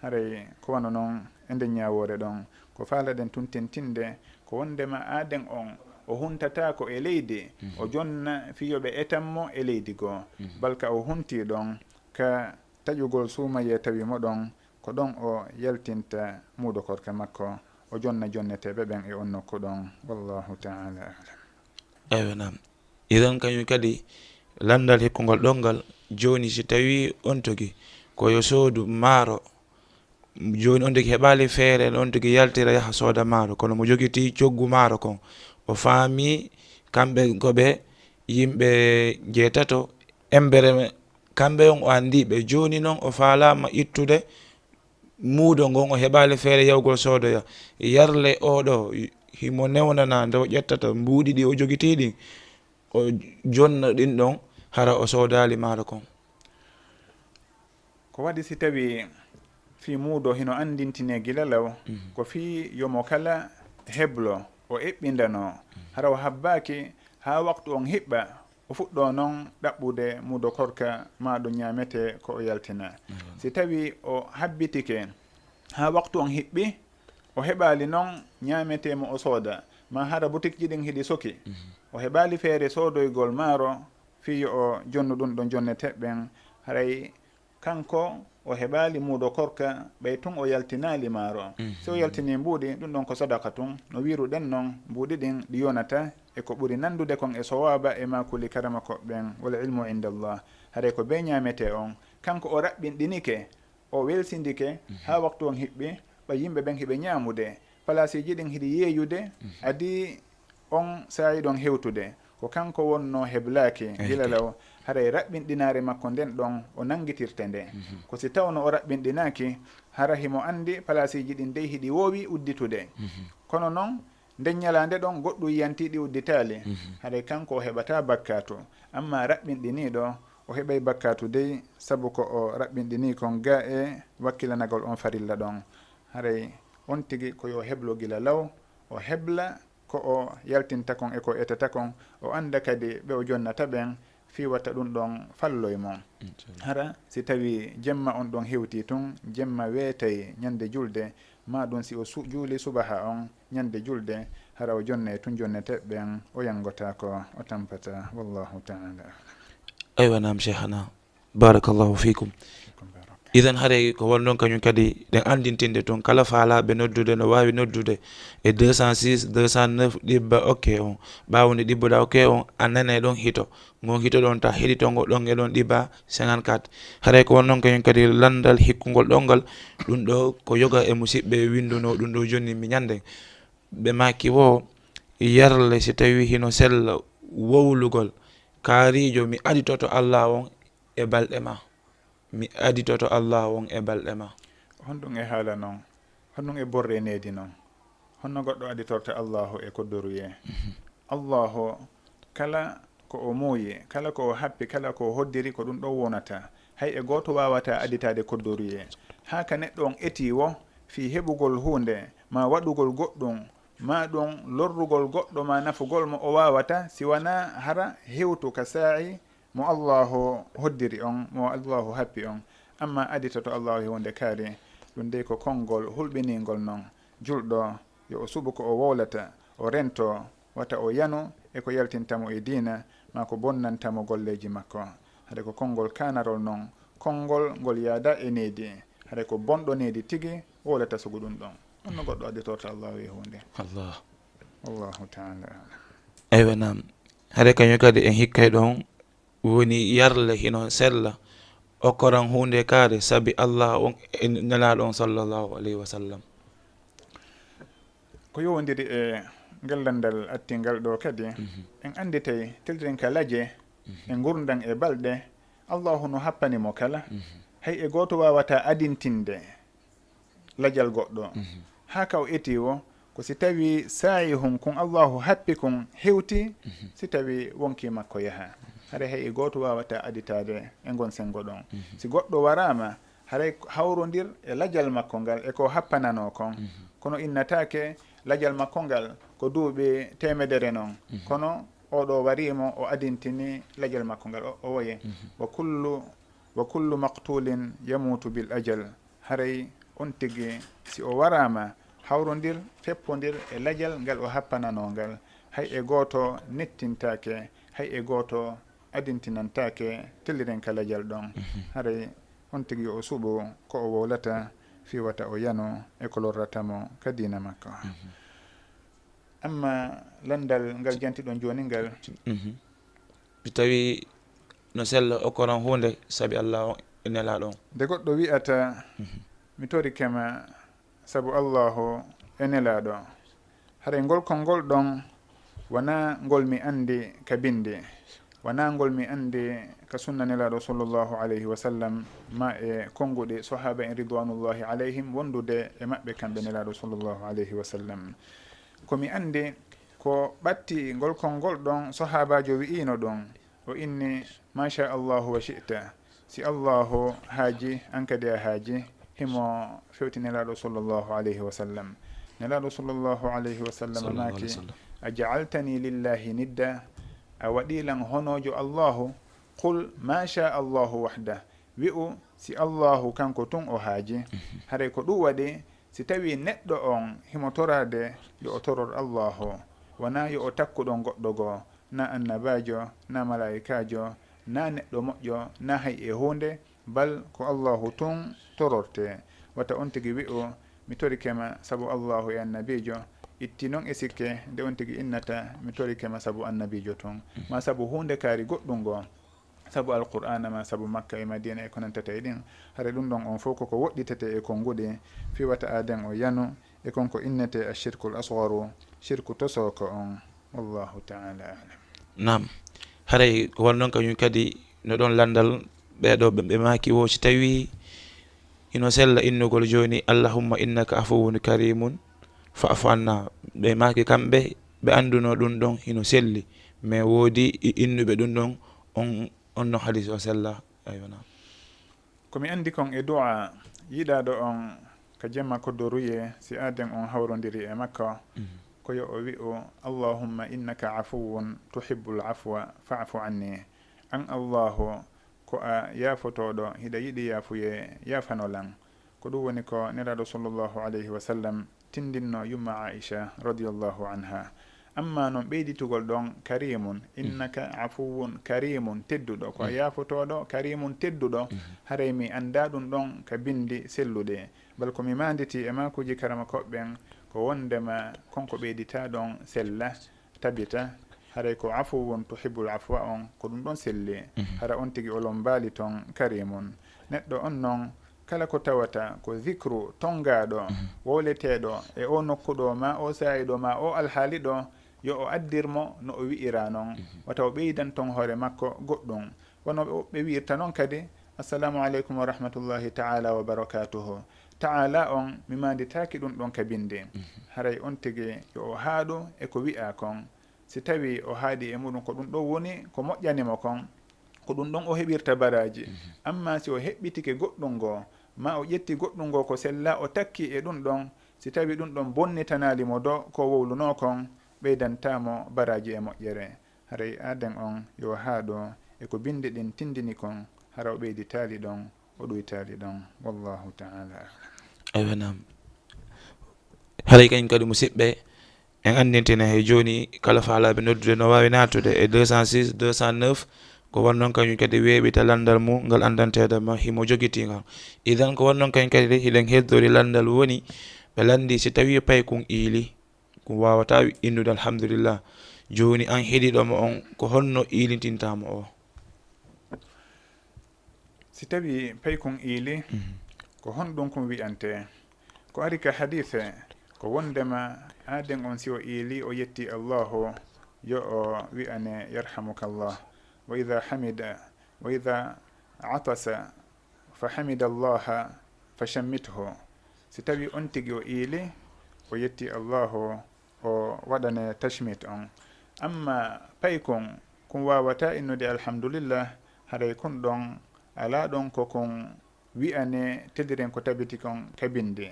Haray ko wano noon e nden ñaawoore ɗon, ko faalaɗen tun tintinde ko wondema aaden on o huntataako e leydi, o jonna fii yo ɓe etan mo e leydi goo. Bal ka o huntii ɗon ka taƴugol suumayee tawi mo ɗon, ko ɗon o yaltinta muudo korka makko, o jonna jonneteeɓe ɓen e on nokku ɗon. Wallahu ta'ala a'lam. Eywa, naam. Idan kañum kadi, lanndal hikkungol ɗon ngal, jooni si tawii on tigi ko yo soodu maaro, jooni on tigi heɓaali feere, on tigi yaltira yaha sooda maaro, kono mo jogitii coggu maaro kon, o faami kamɓe ko ɓe yimɓe jeetato, embere kamɓe on o anndii ɓe. Jooni noon o faalaama ittude muudo ngon, o heɓaali feere yawgol soodoya. Yarle oo ɗoo, himo newnanaa nde o ƴettata mbuuɗi ɗi o jogitii ɗin, o jonna ɗin ɗon, hara o soodaali maaro kon. Ko waɗi si tawii fii muudo hino anndintinee gila law, ko fii yo mo kala heblo, o eɓɓindanoo, hara o habbaaki haa waktu on hiɓɓa, o fuɗɗoo non ɗaɓɓude muudo korka maa ɗum ñaametee ko o yaltina. Si tawii o habbitike haa waktu on hiɓɓi, o heɓaali non ñaametee mo o sooda, maa hara butikji ɗin hiɗi soki, o heɓaali feere soodoygol maaro fii yo o jonnu ɗum ɗon jonneteeɓe ɓen, haray kanko o heɓaali muudo korka, ɓay tun o yaltinaali maaro. Si o yaltinii mbuuɗi, ɗum ɗon ko sadaka tun. No wiiruɗen non, mbuuɗi ɗin ɗi yonata e ko ɓuri nanndude kon e sowaaba e maakuli karama koɓɓen, wal ilmu inda Allah. Haray ko bee ñaametee on, kanko o raɓɓinɗinike, o welsindike, haa waktu on hiɓɓi, ɓay yimɓe ɓen hiɓe ñaamude, palaasiiji ɗin hiɗi yeeyude, adii on saa'i ɗon hewtude, ko kanko wonnoo heblaaki gila law, haray raɓɓinɗinaare makko nden ɗon o nanngitirte nde. Ko si tawno o raɓɓinɗinaaki, hara himo anndi palaasiiji ɗin dey hiɗi woowi udditude. Kono non, nden ñalaande ɗon goɗɗum yantii ɗi udditaali, haray kanko o heɓataa bakkaatu. Ammaa raɓɓinɗiniiɗo, o heɓay bakkaatu dey, sabu ko o raɓɓinɗinii kon gaa e wakkilanagol on farilla ɗon. Haray on tigi ko yo heblo gila law, o hebla ko o yaltinta kon e ko o etata kon, o annda kadi ɓe o jonnata ɓen, fii wata ɗum ɗon falloy mo. Hara si tawii jemma on ɗon hewtii tun, jemma weetay ñande julde, maa ɗum si o su-, juuli subaha on ñande julde, hara o jonnay tun jonneteeɓe ɓen, o yanngotaako, o tampataa. Wallahu ta'ala a'lam. Aywa, naam, Cheikhana. Barakallahu fikum. Idan haray ko won noon kañum kadi ɗen anndintinde tun kala faalaaɓe noddude no waawi noddude e deux cent six, deux cent neuf ɗibba okke on. Ɓaawo nde ɗibbuɗaa okke on, a nanay ɗon hito. Ngon hito ɗon ta heɗito ngo ɗon e ɗon ɗibba cinquante-quatre. Haray ko won noon kañum kadi lanndal hikkungol ɗon ngal, ɗum ɗo ko yoga e musiɓɓe winndunoo ɗum ɗo jonni mi ñande. Ɓe maaki wo yarle si tawii hino sella wowlugol kaariijo mi aditoto Allah on e balɗe ma. Mi aditoto Allah on e balɗe ma. Honɗum e haala non? Honɗum e borre needi non? Honno goɗɗo aditorta Allahu e koddoruyee? Allahu kala ko o muuyi, kala ko o happi, kala ko o hoddiri, ko ɗum ɗon wonata. Hay e gooto waawataa aditaade koddoruyee. Haa ka neɗɗo on etii wo fii heɓugol huunde, maa waɗugol goɗɗum, maa ɗum lorrugol goɗɗo, maa nafugol mo, o waawataa si wanaa hara hewtu ka saa'i mo Allahu hoddiri on, mo Allahu happi on. Ammaa aditoto Allahu e huunde kaari, ɗum dey ko konngol hulɓiniingol non. Julɗo, yo o suɓu ko o wowlata, o rento, wata o yanu e ko yaltinta mo e diina, maa ko bonnanta mo golleeji makko. Hade ko konngol kaanarol non, konngol ngol yaada e needi. Hade ko bonɗo needi tigi wowlata sugu ɗum ɗon. On no goɗɗo aditorta Allahu e huunde. Allah. Wallahu ta'ala a'lam. Aywa, naam. Hade kañum kadi en hikkay ɗon woni yarle hino sella, okkoran huunde kaare sabi Allah on e Nelaaɗo on sallallahu alayhi wa sallam. Ko yowondiri e ngel lanndal attingal ɗo kadi, en annditay telɗen ka laje e ngurndan e balɗe, Allahu no happani mo kala. Hay e gooto waawata adintinde lajal goɗɗo. Haa ka o eti wo, ko si tawi saa'i hun kun Allahu happi kun hewti, si tawi wonkii makko yaha. Haray hay e gooto waawata aditaade e ngon senngo ɗon. Si goɗɗo waraama, haray hawrondir e lajal makko ngal e ko happananoo kon. Kono innataake lajal makko ngal ko duuɓi teemedere non. Kono oo ɗoo warii mo, o adintini lajal makko ngal, o, o woye. Wa kullu, wa kullu maqtulin yamutu bil ajal. Haray on tigi, si o waraama, hawrondir, feppondir e lajal ngal o happananoo ngal. Hay e gooto nettintaake, hay e gooto adintinantaake telliren ka lajal ɗon. Haray on tigi yo o suɓo ko o wowlata fii wata o yano e ko lorrata mo ka diina makko. Amma lanndal ngal jantiɗon jooni ngal, Mhm. Mi tawi no sella okkoran huunde sabi Allah on e Nelaaɗo on. Nde goɗɗo wi'ata, Mhm. "Mi torike ma sabu Allahu e Nelaaɗo." Haray ngol konngol ɗon wonaa ngol mi anndi ka binndi, wonaa ngol mi anndi ka sunna Nelaaɗo sallallahu alayhi wa sallam, maa e konnguɗi sahaaba en ridwanullahi alayhim wondude e maɓɓe kamɓe Nelaaɗo sallallahu alayhi wa sallam. Ko mi anndi ko ɓatti ngol konngol ɗon sahaabaajo wi'iino ɗon. O inni, "Masha Allahu wa shi'ta." Si Allahu haaji, an kadi a haaji, himo fewti Nelaaɗo sallallahu alayhi wa sallam. Nelaaɗo sallallahu alayhi wa sallam Sallallahu maaki, alayhi wa sallam. "A ja'altani lillahi nidda?" A waɗi lan honoojo Allahu? "Qul masha Allahu wahda." Wi'u, "Si Allahu kanko tun o haaji." Haray ko ɗum waɗi, si tawi neɗɗo on himo toraade, yo o toror Allahu, wonaa yo o takku ɗon goɗɗo goo, na annabaajo, na malaa'ikaajo, na neɗɗo moƴƴo, na hay e huunde, bal ko Allahu tun tororte. Wata on tigi wi'u, "Mi torike ma sabu Allahu e annabiijo." Itti non e sikke nde on tigi innata, "Mi torike ma sabu annabiijo tun, ma sabu huunde kaari goɗɗum goo." Sabu Alqur'aana ma sabu Makka e Madiina e ko nantata e ɗin, hara ɗum ɗon on fof koko woɗɗitete e konnguɗi, fii wata aaden o yanu e kon ko innete ashirkul asgharu, shirku tosooko on. Wallahu ta'ala a'lam. Naam. Haray ko wano non kañum kadi no ɗon lanndal ɓee ɗoo ɓe, ɓe maaki wo si tawi hino sella innugol jooni, "Allahumma innaka afuwun karimun fa'fu anna." Ɓe maaki kamɓe, ɓe annduno ɗum ɗon hino selli, mais woodi i-, innuɓe ɗum ɗon, on, on no hadis o sella. Aywa, naam. Ko mi anndi kon e du'a yiɗaaɗo on ka jemma kodoruyee, si aaden on hawrondiri e makko, Mhm. ko yo o wi'u, "Allahumma innaka afuwun tuhibbul afwa fa'fu anni." An Allahu, ko a yaafotooɗo, hiɗa yiɗi yaafuyee, yaafano lan. Ko ɗum woni ko Nelaaɗo sallallahu alayhi wa sallam tindinno yumma Aisha radiyallahu anha. Amma non ɓeyditugol ɗon karimun, Mhm. "Innaka afuwun karimun", tedduɗo, ko a Mhm. yaafotooɗo, karimun, tedduɗo, Mhm. haray mi anndaa ɗum ɗon ka binndi selluɗe. Bal ko mi maanditi e maakuuji karamokooɓe ɓen, ko wonndema kon ko ɓeyditaa ɗon sella, tabita, haray ko afuwun tuhibbul afwa on, ko ɗum ɗon selli. Mhm. Hara on tigi o lombaali ton karimun. Neɗɗo on non, kala ko tawata ko zikru tongaaɗo, Mhm. wowleteeɗo e o nokku ɗo, ma o saa'i ɗo, ma o alhaali ɗo, yo o addir mo no o wi'ira non, Mhm. wata o ɓeydan ton hoore makko goɗɗum. Wano ɓe, ɓe wi'irta non kadi, "Assalamu aleykum wa rahmatullahi ta'ala wa barakatuhu." Ta'ala on, mi maanditaaki ɗum ɗon ka binndi. Mhm. Haray on tigi yo o haaɗu e ko wi'a kon. Si tawi o haaɗi e muɗum, ko ɗum ɗon woni ko moƴƴani mo kon, ko ɗum ɗon o heɓirta baraaji. Mhm. Amma si o heɓɓitike goɗɗum ngoo, ma o ƴetti goɗɗum ngoo ko sella, o takki e ɗum ɗon, si tawi ɗum ɗon bonnitanaali mo do ko o wowlunoo kon, ɓeydantaa mo baraaji e moƴƴere. Haray aaden on yo haaɗu e ko binndi ɗin tindini kon, hara o ɓeyditaali ɗon, o ɗuytaali ɗon. Wallahu ta'ala a'lam. Aywa, naam. Haray kañum kadi, musidɓe, en anndintina he jooni, kala faalaaɓe noddude no waawi naatude e deux cent six, deux cent neuf, ko wano non kañum kadi weeɓita lanndal mum ngal anndanteede ma himo jogitii ngal. Idan ko wano non kañum kadi hiɗen heddori lanndal woni, ɓe lanndi si tawii paykun iili, ko waawataa innude alhamdulillah. Jooni an heɗiiɗo mo on, ko honno iilintintaa mo o? Si tawi paykun iili, Mhm. ko honɗum kun wi'antee? Ko ari ka hadiise, ko wonndema aaden on si o iili, o yetti Allahu, yo o wi'ane, "Yarhamukallah." Wa idha hamida, wa idha atasa fa hamida Allaha fa shammithu. Si tawi on tigi o iili, o yetti Allahu, o waɗane tashmit on. Amma paykun, kun waawata innude alhamdulillah, haray kun ɗon alaa ɗon ko kun wi'ane tediren ko tabiti kon ka bindi.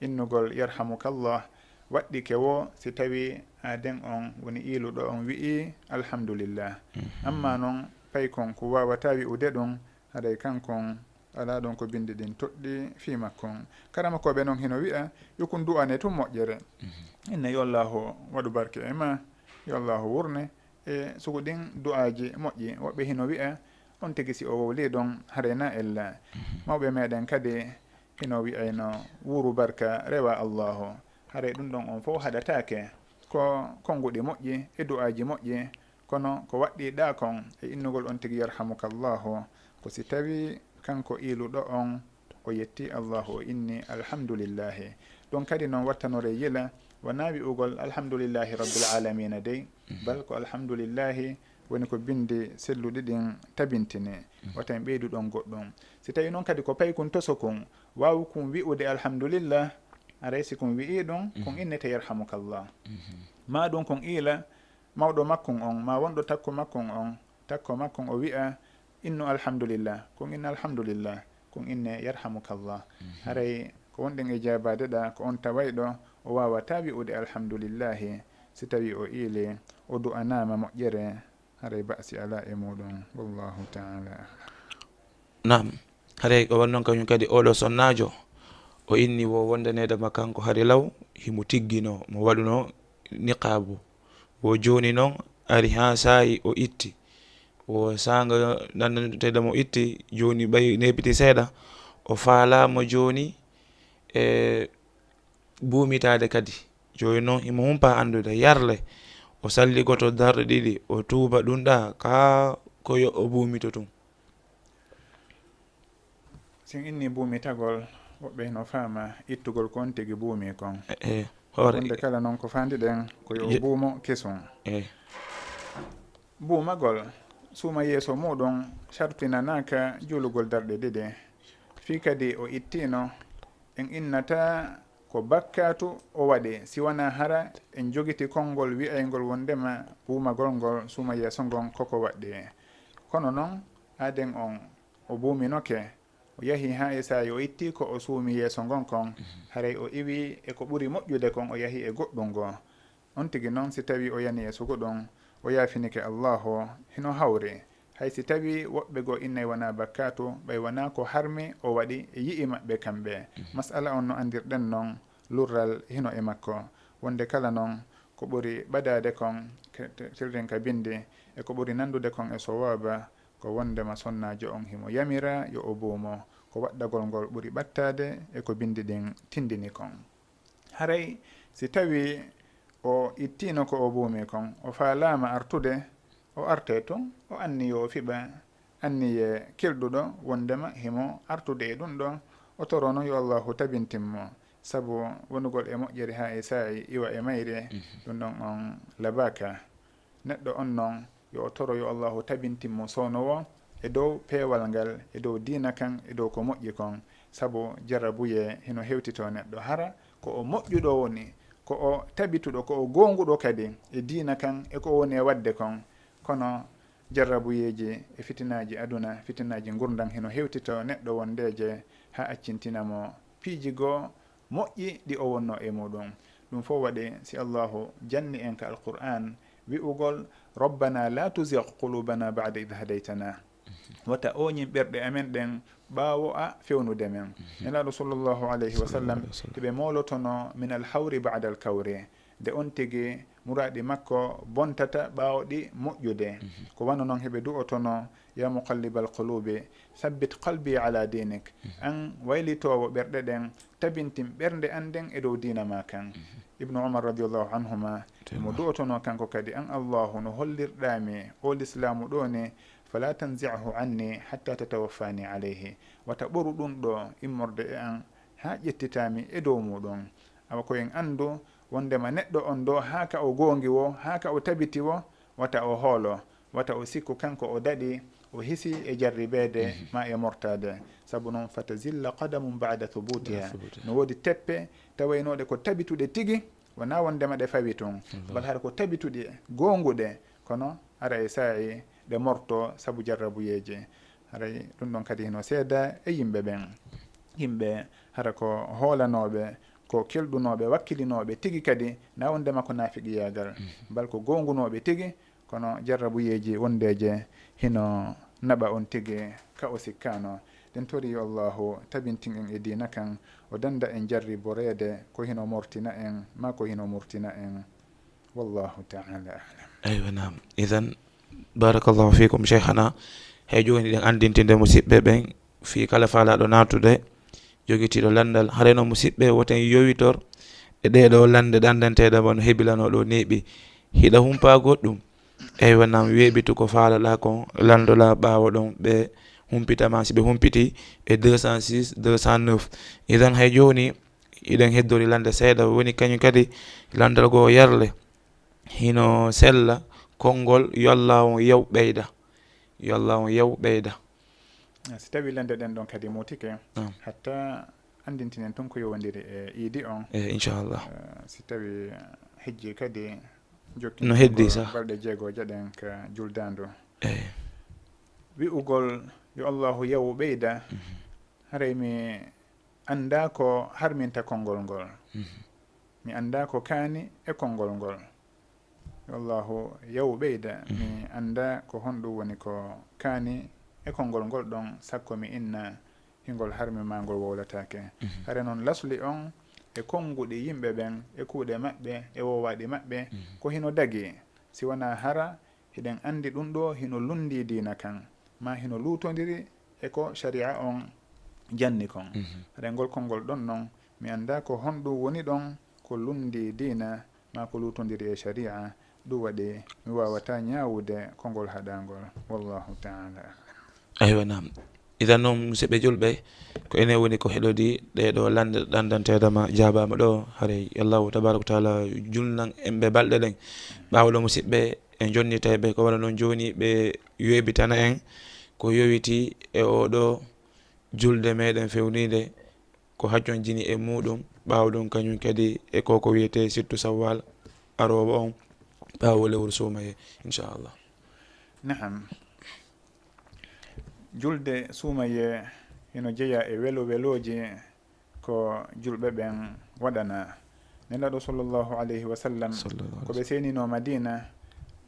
Innugol yarhamukallah waɗɗike wo si tawi aaden on woni iiluɗo on wi'i alhamdulillah. Amma non paykun ko waawata wi'ude ɗun, haray kankun alaa ɗon ko bindi ɗin toɗɗi fii makkun. Karamakooɓe non hino wi'a, yo kun du'ane tun moƴƴere. Inne yo Allahu waɗu barke e ma, yo Allahu wurne e sugu ɗin du'aaji moƴƴi. Woɓɓe hino wi'a, on tigi si o wowlii ɗon, haray na ella. Mawɓe meɗen kadi hino wi'ayno, wuru barka rewa Allahu. Haray ɗun ɗon on fow haɗataake. Ko konguɗi moƴƴi e du'aaji moƴƴi, kono ko waɗɗiɗaa kon e innugol on tigi yarhamukallahu, ko si tawi kanko iiluɗo on o yetti Allahu, o inni alhamdulillahi. Ɗon kadi non wattanore yila, wonaa wi'ugol alhamdulillahi rabbil alamina dey, bal ko alhamdulillahi woni ko bindi selluɗi ɗin tabintini. Wata en ɓeydu ɗon goɗɗum. Si tawi non kadi ko paykun tosokun, waawukun wi'ude alhamdulillah, haray si kun wi'i ɗun, kun innete yarhamukallah. Maa ɗun kun iila mawɗo makkun on, maa wonɗo takko makkun on, takko makkun o wi'a, innu alhamdulillah, kun inna alhamdulillah, kun inne yarhamukallah. Haray ko wonɗen e jaabaade ɗa, ko on tawayɗo o waawata wi'ude alhamdulillahi, si tawi o iili, o du'anaama moƴƴere, haray ba'si alaa e muɗum. Wallahu ta'ala a'lam. Naam. Haray ko won non kañum kadi oɗo sonnaajo, o inni wo wondaneede ma kanko hari law, himo tigginoo, mo waɗunoo niqaabu. Wo jooni non ari haa saa'i o itti. Wo saanga nannanteeɗo mo itti, jooni ɓay neepiti seeɗa, o faalaa mo jooni e buumitaade kadi. Jooni non himo humpa anndude yarle, o salligoto darɗe ɗiɗi, o tuuba ɗum ɗa, kaa ko yo o buumito tun. Sin inni buumitagol, woɓɓe hino faama ittugol ko on tigi buumi kon. E, e, hoore. Wonde kala non ko faandi ɗen, ko yo buumo kesun. E. Buumagol, suuma yeeso muɗum sartinanaaka juulugol darɗe ɗiɗi. Fii kadi o ittino, en innata ko bakkaatu o waɗi, si wanaa hara en jogiti konngol wi'ayngol wonndema buumagol ngol suuma yeeso ngon koko waɗɗi. Kono non, aaden on o buuminoke, o yahi haa e saa'i o itti ko o suumi yeeso ngon kon, haray o iwi e ko ɓuri moƴƴude kon, o yahi e goɗɗum goo. On tigi non, si tawii o yani e sugu ɗum, o yaafinike Allaahu, hino hawri. Hay si tawii woɓɓe goo innay wanaa bakkaatu, ɓay wanaa ko harmi o waɗi e yi'i maɓɓe kamɓe. Mas'ala on no anndirɗen non, lurral hino e makko. Wonde kala non, ko ɓuri ɓadaade kon, ke-, te-, tirɗen ka bindi, e ko ɓuri nanndude kon e sowaaba, ko wondema sonnaajo on himo yamira yo o buumo, ko waɗɗagol ngol ɓuri ɓattaade e ko bindi ɗin tindini kon. Haray si tawii o ittiino ko o buumi kon, o faalaama artude, o artee tun, o anniyo o fiɓa anniye kelɗuɗo wondema himo artude e ɗun ɗon, o torono yo Allaahu tabintin mo, sabu wonugol e moƴƴere haa e saa'i iwa e mayre, ɗun ɗon on labaaka. Neɗɗo on non, yo o toro yo Allaahu tabintin mo soono woo e dow peewal ngal, e dow diina kan, e dow ko moƴƴi kon, sabu jarrabuyee hino hewtitoo neɗɗo. Hara ko o moƴƴuɗo woni, ko o tabituɗo, ko o goonguɗo kadi e diina kan, e ko o woni e waɗde kon. Kono jarrabuyeeji e fitinaaji aduna, fitinaaji ngurndan hino hewtitoo neɗɗo wondeeje haa accintina mo piiji goo moƴƴi ɗi o wonnoo e muɗum. Ɗum fof waɗi si Allaahu janni en ka Alqur'aan wi'ugol, "Rabbana la tuzigh qulubana ba'da idh hadaytana." Wata ooñin ɓerɗe amen ɗen ɓaawo a fewnude men. Nelaaɗo sallallahu alayhi wa sallam, hiɓe moolotono min alhawri ba'da alkawri. Nde on tigi muraaɗi makko bontata ɓaawo ɗi moƴƴude. Ko wano non hiɓe du'otono, "Ya muqallibal qulubi, sabbit qalbi ala dinik." An waylitoowo ɓerɗe ɗen, tabintin ɓernde an nden e dow diina ma kan. Ibnu Umar radiyallahu anhuma, mo du'otono kanko kadi, "An Allahu, no hollirɗaa mi o lislaamu ɗoo ni, fala tanzi'hu anni hatta tatawaffani alayhi." Wata ɓoru ɗun ɗoo immorde e an haa ƴettitaa mi e dow muɗum. Awa ko en anndu wondema neɗɗo on ɗoo, haa ka o goongi woo, haa ka o tabiti woo, wata o hoolo, wata o sikku kanko o daɗi, o hisi e jarribeede ma e mortaade. Sabu noon, fata zilla qadamum baada thubutiha. No woodi teppe tawaynooɗe ko tabituɗe tigi, wonaa wondema ɗe fawi tun, bal hara ko tabituɗe goonguɗe, kono ara e saa'i ɗe morto sabu jarrabuyeeji. Haray ɗum ɗon kadi hino seeda e yimɓe ɓen. Yimɓe hara ko hoolanooɓe, ko kelɗunooɓe, wakkilinooɓe tigi kadi, na wondema ko naafiqiyaagal, bal ko goongunooɓe tigi, kono jarrabuyeeji wondeeje hino naɓa on tigi ka o sikkaano. Ɗen tori yo Allahu tabintin en e diina kan, o danda en jarriboreede ko hino mortina en, maa ko hino murtina en. Wallahu ta'ala a'lam. Aywa, naam. Idan, barakallahu fikum, Cheikhana. Hay jooni ɗen anndintinde musiɓɓe ɓen fii kala faalaaɗo naatude, jogitiiɗo lanndal. Haray no musiɓɓe, woten yowitor e ɗee ɗoo lannde ɗanndanteeɗe mo no hebilanoo ɗoo neeɓi. Hiɗa humpaa goɗɗum? Eywa, naam, weeɓitu ko faalaɗaa kon, lanndoɗaa, ɓaawo ɗon ɓe humpita ma, si ɓe humpitii e deux cent six, deux cent neuf. Idan hay jooni, hiɗen heddori lannde seeɗa, woni kañum kadi lanndal goo yarle. Hino sella, konngol, yo Alla on yaw ɓeyda. Yo Alla on yaw ɓeyda. Ah, si tawi lannde ɗen ɗon kadi muutike, naam, hatta anndintinen tun ko yowondiri e iidi on. Eh, inchallah. Eh, si tawi hejji kadi jokki no heddi ko sa balɗe jeegooje ɗen ka juldaandu. Eh. Wi'ugol yo Allahu yawu ɓeyda, mhm, haray mi anndaa ko harminta konngol ngol. Mhm. Mi anndaa ko kaani e konngol ngol. Yo Allahu yawu ɓeyda, mhm, mi anndaa ko honɗum woni ko kaani e konngol ngol ɗon, sakko mi inna hingol harmi maa ngol wowlataake. Mhm. Hare non lasli on e konnguɗi yimɓe ɓen, e kuuɗe maɓɓe, e wowaaɗi maɓɓe, mhm, ko hino dagii, si wanaa hara hiɗen anndi ɗum ɗoo hino lunndii diina kan, maa hino luutondiri e ko shari'a on janni kon. Mhm. Hare ngol konngol ɗon non, mi anndaa ko honɗum woni ɗon, ko lunndii diina, maa ko luutondiri e shari'a, ɗum waɗi mi waawataa ñaawude konngol haɗaangol. Wallahu ta'ala a'lam. Aywa, naam. Idan noon, musidɓe julɓe, ko enen woni ko heɗodii ɗee ɗoo lannde ɗanndanteeɗe ma jaabaama ɗoo. Haray Allahu tabaaraka wa taala julnan en ɓe balɗe ɗen. Ɓaawo ɗoo, musidɓe, en jonnitay ɓe ko wano noon jooni ɓe weeɓitana en ko yowitii e oo ɗoo julde meɗen fewniinde, ko hajjonjini e muuɗum, ɓaawo ɗum kañum kadi e ko ko wiyetee sittu sawwal aroowo on, ɓaawo lewru suumayee, inchallah. Naam. Julde suumayee hino jeyaa e welo welooji ko julɓe ɓen waɗana. Nelaaɗo sallallahu alayhi wa sallam, sallallahu alayhi wa sallam, ko ɓe seeninoo Madiina,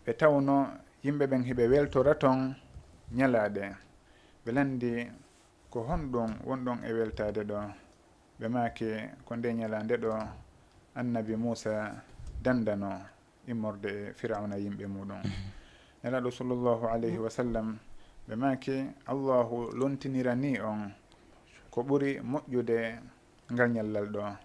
ɓe tawno yimɓe ɓen hiɓe weltora ton ñalaaɗe. Ɓe lanndi, ko honɗum wonɗon e weltaade ɗoo? Ɓe maaki, ko ndee ñalaande ɗoo Annabi Muusaa dandanoo immorde e Firawna yimɓe muuɗum. Mhm. Nelaaɗo sallallahu alayhi wa sallam, ɓe maaki, Allahu lontiniranii on ko ɓuri moƴƴude ngal ñallal ɗoo.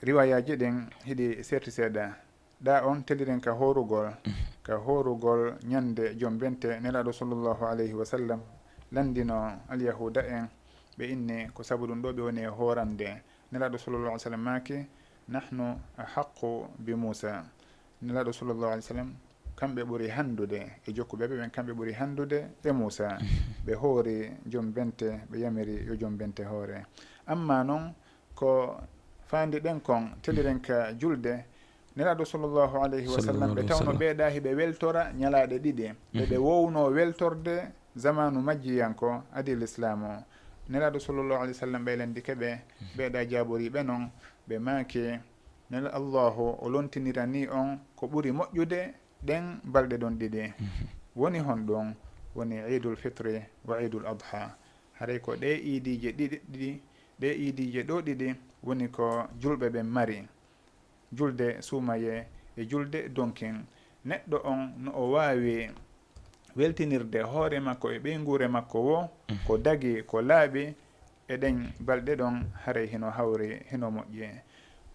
Riwaayaaji ɗin hiɗi serti seeɗa. Ɗa on teliren ka hoorugol, mhm, ka hoorugol ñande Jombente, Nelaaɗo sallallahu alayhi wa sallam lanndino Alyahuuda en, ɓe inni ko sabu ɗum ɗoo ɓe woni e hoorande. Nelaaɗo sallallahu alayhi wa sallam maaki, "Nahnu ahaqqu bi Muusa." Nelaaɗo sallallahu alayhi wa sallam, kamɓe ɓuri hanndude e jokkuɓe ɓe ɓen, kamɓe ɓuri hanndude e Muusa. Mhm. Ɓe hoori Jombente, ɓe yamiri yo Jombente hoore. Amma non, ko faandiɗen kon, teliren ka julde, Nelaaɗo sallallahu alayhi wa sallam, sallallahu alayhi wa sallam, ɓe tawno ɓeeɗa hiɓe weltora ñalaaɗe ɗiɗi, ɓe, mhm, ɓe wowno weltorde zamaanu majjiyanko adi Lislaamu. Nelaaɗo sallallahu alayhi wa sallam ɓe lanndike ɓe, mhm, ɓeeɗa jaaboriiɓe non, ɓe maaki, Nel-, Allahu o lontiniranii on ko ɓuri moƴƴude ɗen balɗe ɗon ɗiɗi. Mhm. Woni honɗum? Woni Iidul Fitri wa Iidul Adha. Haray ko ɗee iidiije ɗiɗi, ɗiɗi, ɗee iidiije ɗoo ɗiɗi woni ko julɓe ɓen mari. Julde suumayee e julde donkin. Neɗɗo on no o waawi weltinirde hoore makko e ɓeynguure makko woo, mhm, ko dagii, ko laaɓi, e ɗen balɗe ɗon, haray hino hawri, hino moƴƴi.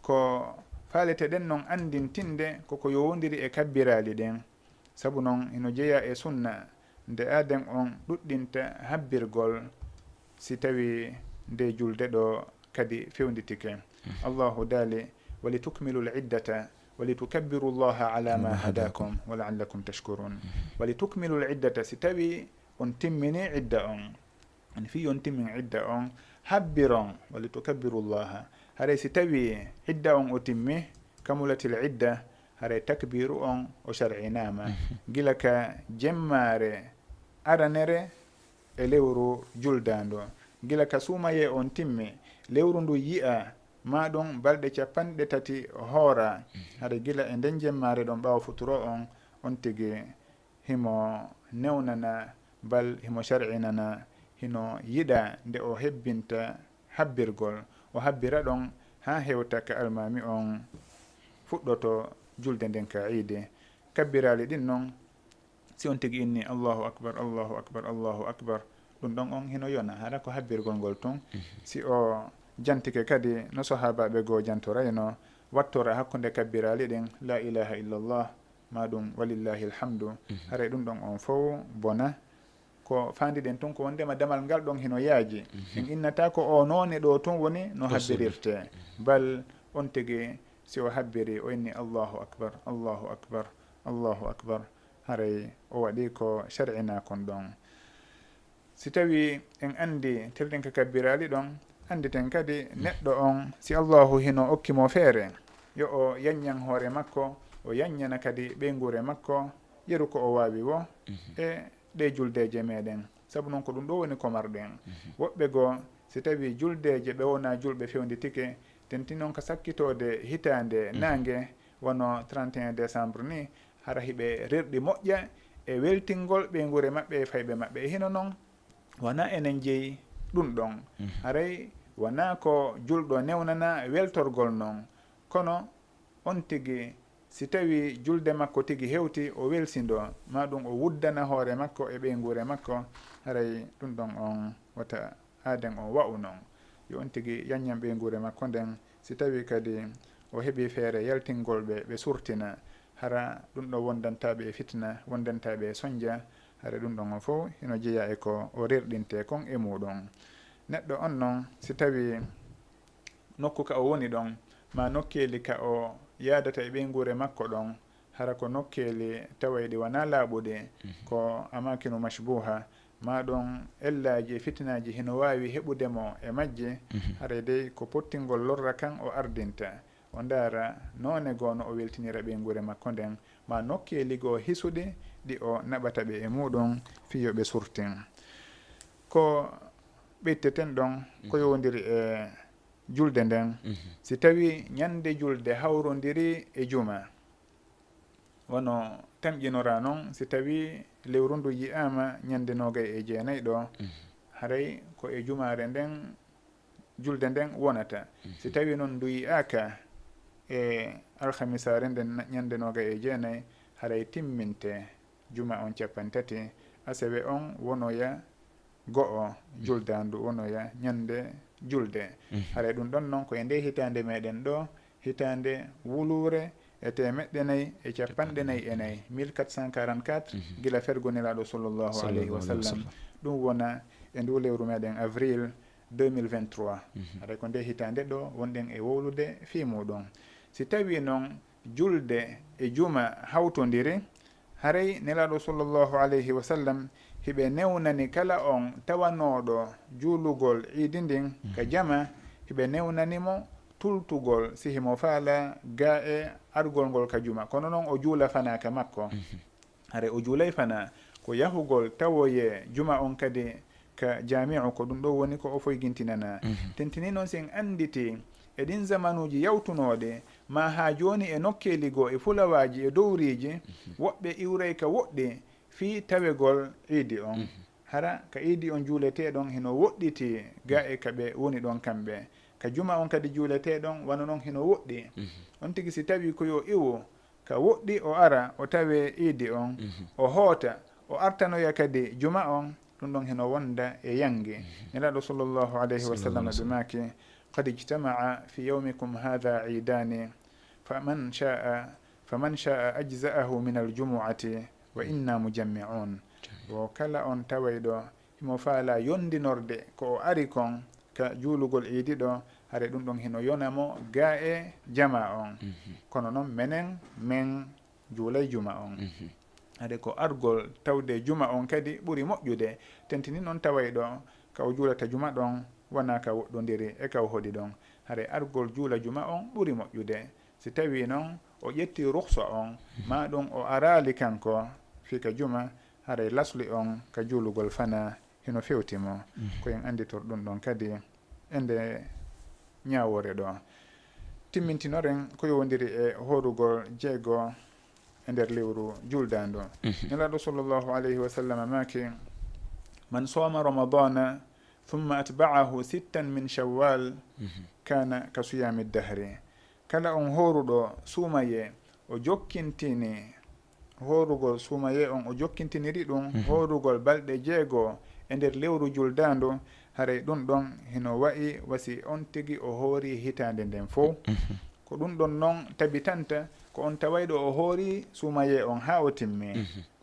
Ko faaleteɗen non anndintinde ko ko yowondiri e kabbiraali ɗin. Sabu non, hino jeyaa e sunna nde aaden on ɗuɗɗinta habbirgol si tawii nde julde ɗoo kadi fewnditike. Mhm. Allahu daali, "Wali tukmilu l-iddata ولتكبروا الله على ما هداكم ولعلكم تشكرون. ولتكملوا العدة, si tawii on timminii idda on, on fii on timmin idda on, habbiron, ولتكبروا الله. Haray si tawii idda on o timmi, كملت العدة, haray takbiiru on o shar'inaama. Gila ka jemmaare aranere e lewru juldaandu. Gila ka suumayee on timmi, lewru ndu yi'a, maa ɗum balɗe capanɗe tati hoora. Haray gila e nden jemmaare ɗon ɓaawo futuro on, on tigi himo newnana, bal himo shar'inana, hino yiɗa nde o hebbinta habbirgol, o habbira ɗon haa hewta ka almaami on fuɗɗoto julde nden ka iidi. Kabbiraali ɗin non, si on tigi inni, "Allahu akbar, Allahu akbar, Allahu akbar," ɗum ɗon on hino yona, hara ko habbirgol ngol tun. Si o jantike kadi no sahaabaaɓe goo jantorayno, wattora hakkunde kabbiraali ɗin, "La ilaha illallah," maa ɗum, "Walillahi alhamdu." Haray ɗum ɗon on fow bona. Ko faandiɗen tun ko wondema damal ngal ɗon hino yaaji. En innata ko o noone ɗo tun woni no habbirirte. Bal on tigi, si o habbiri, o inni, "Allahu akbar, Allahu akbar, Allahu akbar," haray o waɗi ko shar'inaa kon ɗon. Si tawii en anndi, terɗen ka kabbiraali ɗon, annditen kadi neɗɗo on, si Allahu hino okki mo feere, yo o yaññan hoore makko, o yaññana kadi ɓeynguure makko, yeru ko o waawi woo, e ɗee juldeeje meɗen. Sabu non ko ɗum ɗo woni ko marɗen. Woɓɓe goo, si tawii juldeeje ɓe wonaa julɓe fewnditike, tentinii non ka sakkitoode hitaande naange, wano trente et un décembre ni, hara hiɓe rerɗi moƴƴa e weltingol ɓeynguure maɓɓe e fayɓe maɓɓe. E hino non, wanaa enen jeyi ɗum ɗon. Haray wanaa ko julɗo newnana weltorgol non. Kono on tigi, si tawii julde makko tigi hewti, o welsindoo, maa ɗum o wuddana hoore makko e ɓeynguure makko, haray ɗum ɗon on wota aaden on wa'u non. Yo on tigi yaññan ɓeynguure makko nden, si tawii kadi o heɓii feere yaltingol ɓe, ɓe surtina, hara ɗum ɗo wondantaa ɓe e fitina, wondantaa ɓe e sonja, hara ɗum ɗon on fow hino jeyaa e ko o rerɗintee kon e muuɗum. Neɗɗo on non, si tawii nokku ka o woni ɗon, maa nokkeeli ka o yaadata e ɓeynguure makko ɗon, hara ko nokkeeli tawayɗi wanaa laaɓuɗi, ko amaakinu mashbuuha, maa ɗon ellaaji e fitinaaji hino waawi heɓude mo e majji, haray dey ko pottingol lorra kan o ardinta. O ndaara noone goo no o weltinira ɓeynguure makko nden, maa nokkeeli goo hisuɗi ɗi o naɓata ɓe e muuɗum fii yo ɓe surtin. Ko ɓeyteten ɗon, ko yowondiri e julde nden, si tawii ñande julde hawrondiri e juma, wano tamƴinoraa non, si tawii lewru ndu yi'aama ñande noogay e jeenay ɗo, haray ko e jumaare nden, julde nden wonata. Si tawii non ndu yi'aaka e alhamisaare nden, ñande noogay e jeenay, haray timminte juma on capanɗe tati, asewe on wonoya go'o, juldaandu wonoya ñande julde. Haray ɗum ɗon non ko e nde hitaande meɗen ɗo, hitaande wuluure e teemeɗɗe nayi e capanɗe nayi e nayi, mille quatre cent quarante-quatre, gila fergo Nelaaɗo sallallahu alayhi wa sallam. Ɗum wona e ndu lewru meɗen avril deux mille vingt-trois. Haray ko nde hitaande ɗo wonɗen e wowlude fii muuɗum. Si tawii non julde e juma hawtondiri, haray Nelaaɗo sallallahu alayhi wa sallam hiɓe newnani kala on tawanooɗo juulugol iidi ndin ka jama, hiɓe newnani mo tultugol si himo faala gaa e argol ngol ka juma. Kono non o juula fanaa ka makko. Haray o juulay fanaa, ko yahugol tawoyee juma on kadi ka jaami'u, ko ɗum ɗo woni ko o foygintinanaa. Tentinii non si en annditi e ɗin zamanuuji yawtunooɗi, maa haa jooni e nokkeeli goo, e fulawaaji, e dowriiji, woɓɓe iwray ka woɗɗi fii tawegol iidi on. Hara ka iidi on juuletee ɗon hino woɗɗiti gaa e ka ɓe woni ɗon kamɓe. Ka juma on kadi juuletee ɗon wano non hino woɗɗi. On tigi si tawii ko yo iwu, ka woɗɗi o ara, o tawee iidi on, o hoota, o artanoya kadi juma on, ɗum ɗon hino wonda e yangi. Nelaaɗo sallallahu alayhi wa sallam ɓe maaki, "Qad ijtama'a fi yawmikum hadha iidani, faman sha'a, faman sha'a ajza'ahu min al-jumu'ati wa inna mujammi'un." Wo kala on tawayɗo himo faala yondinorde ko o ari kon ka juulugol iidi ɗo, Hare ɗum ɗon hino yona mo gaa e jama on. Kono noon menen, men juulay juma on. Hade ko argol tawde juma on kadi ɓuri moƴƴude, tentini noon taway ɗo ka o juulata juma ɗon wonaa ka woɗɗondiri e ka o hoɗi ɗon. Hare argol juula juma on ɓuri moƴƴude. Si tawii noon o ƴetti rukhsa on, maa ɗum o araali kanko fii ka juma, haray lasli on ka juulugol fanaa hino fewti mo. Ko en annditor ɗum ɗon kadi e nde ñaawoore ɗo. Timmintinoren ko yowondiri e hoorugol jeego e nder lewru juldaandu. Nelaaɗo sallallahu alayhi wa sallam maaki, "Man soma ramadana thumma atba'ahu sittan min shawwal kana ka siyami dahri." Kala on hooruɗo suumayee, o jokkintini hoorugol suumayee on, o jokkintiniri ɗum hoorugol balɗe jeego e nder lewru juldaandu, haray ɗum ɗon hino wa'i wa si on tigi o hoori hitaande nden fow. Ko ɗum ɗon non tabitanta ko on tawayɗo o hoori suumayee on haa o timmi.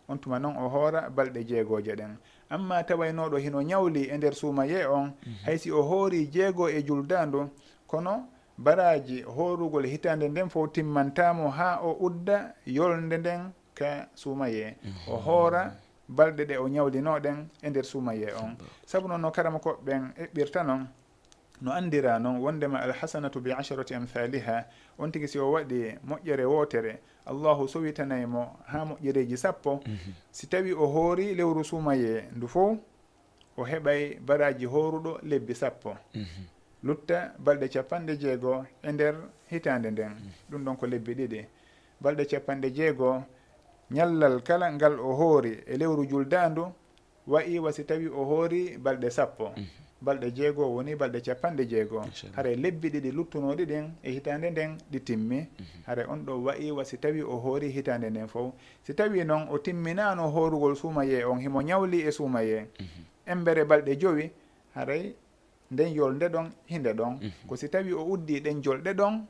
On tuma non o hoora balɗe jeegooje ɗen. Amma tawaynooɗo hino ñawli e nder suumayee on, hay si o hoori jeego e juldaandu, kono baraaji hoorugol hitaande nden fow timmantaa mo haa o udda yolnde nden ka suumayee. O hoora balɗe ɗe o ñawlinoo ɗen e nder suumayee on. Sabu non no karamokooɓe ɓen eɓɓirta non, no anndiraa non wonndema alhasanatu bi asharati amthaliha, on tigi si o waɗi moƴƴere wootere, Allahu sowitanay mo haa moƴƴereeji sappo. Si tawii o hoori lewru suumayee ndu fow, o heɓay baraaji hooruɗo lebbi sappo. Lutta balɗe capanɗe jeego e nder hitaande nden. Ɗum ɗon ko lebbi ɗiɗi. Balɗe capanɗe jeego, ñallal kala ngal o hoori e lewru juldaandu, wa'i wa si tawii o hoori balɗe sappo. Balɗe jeego woni balɗe capanɗe jeego. Haray lebbi ɗiɗi luttunooɗi ɗin e hitaande nden ɗi timmi. Haray on ɗo wa'i wa si tawii o hoori hitaande nden fow. Si tawii non o timminaano hoorugol suumayee on, himo ñawli e suumayee, embere balɗe jowi, haray nden yolnde ɗon hinde ɗon. Ko si tawii o uddii ɗen jolɗe ɗon,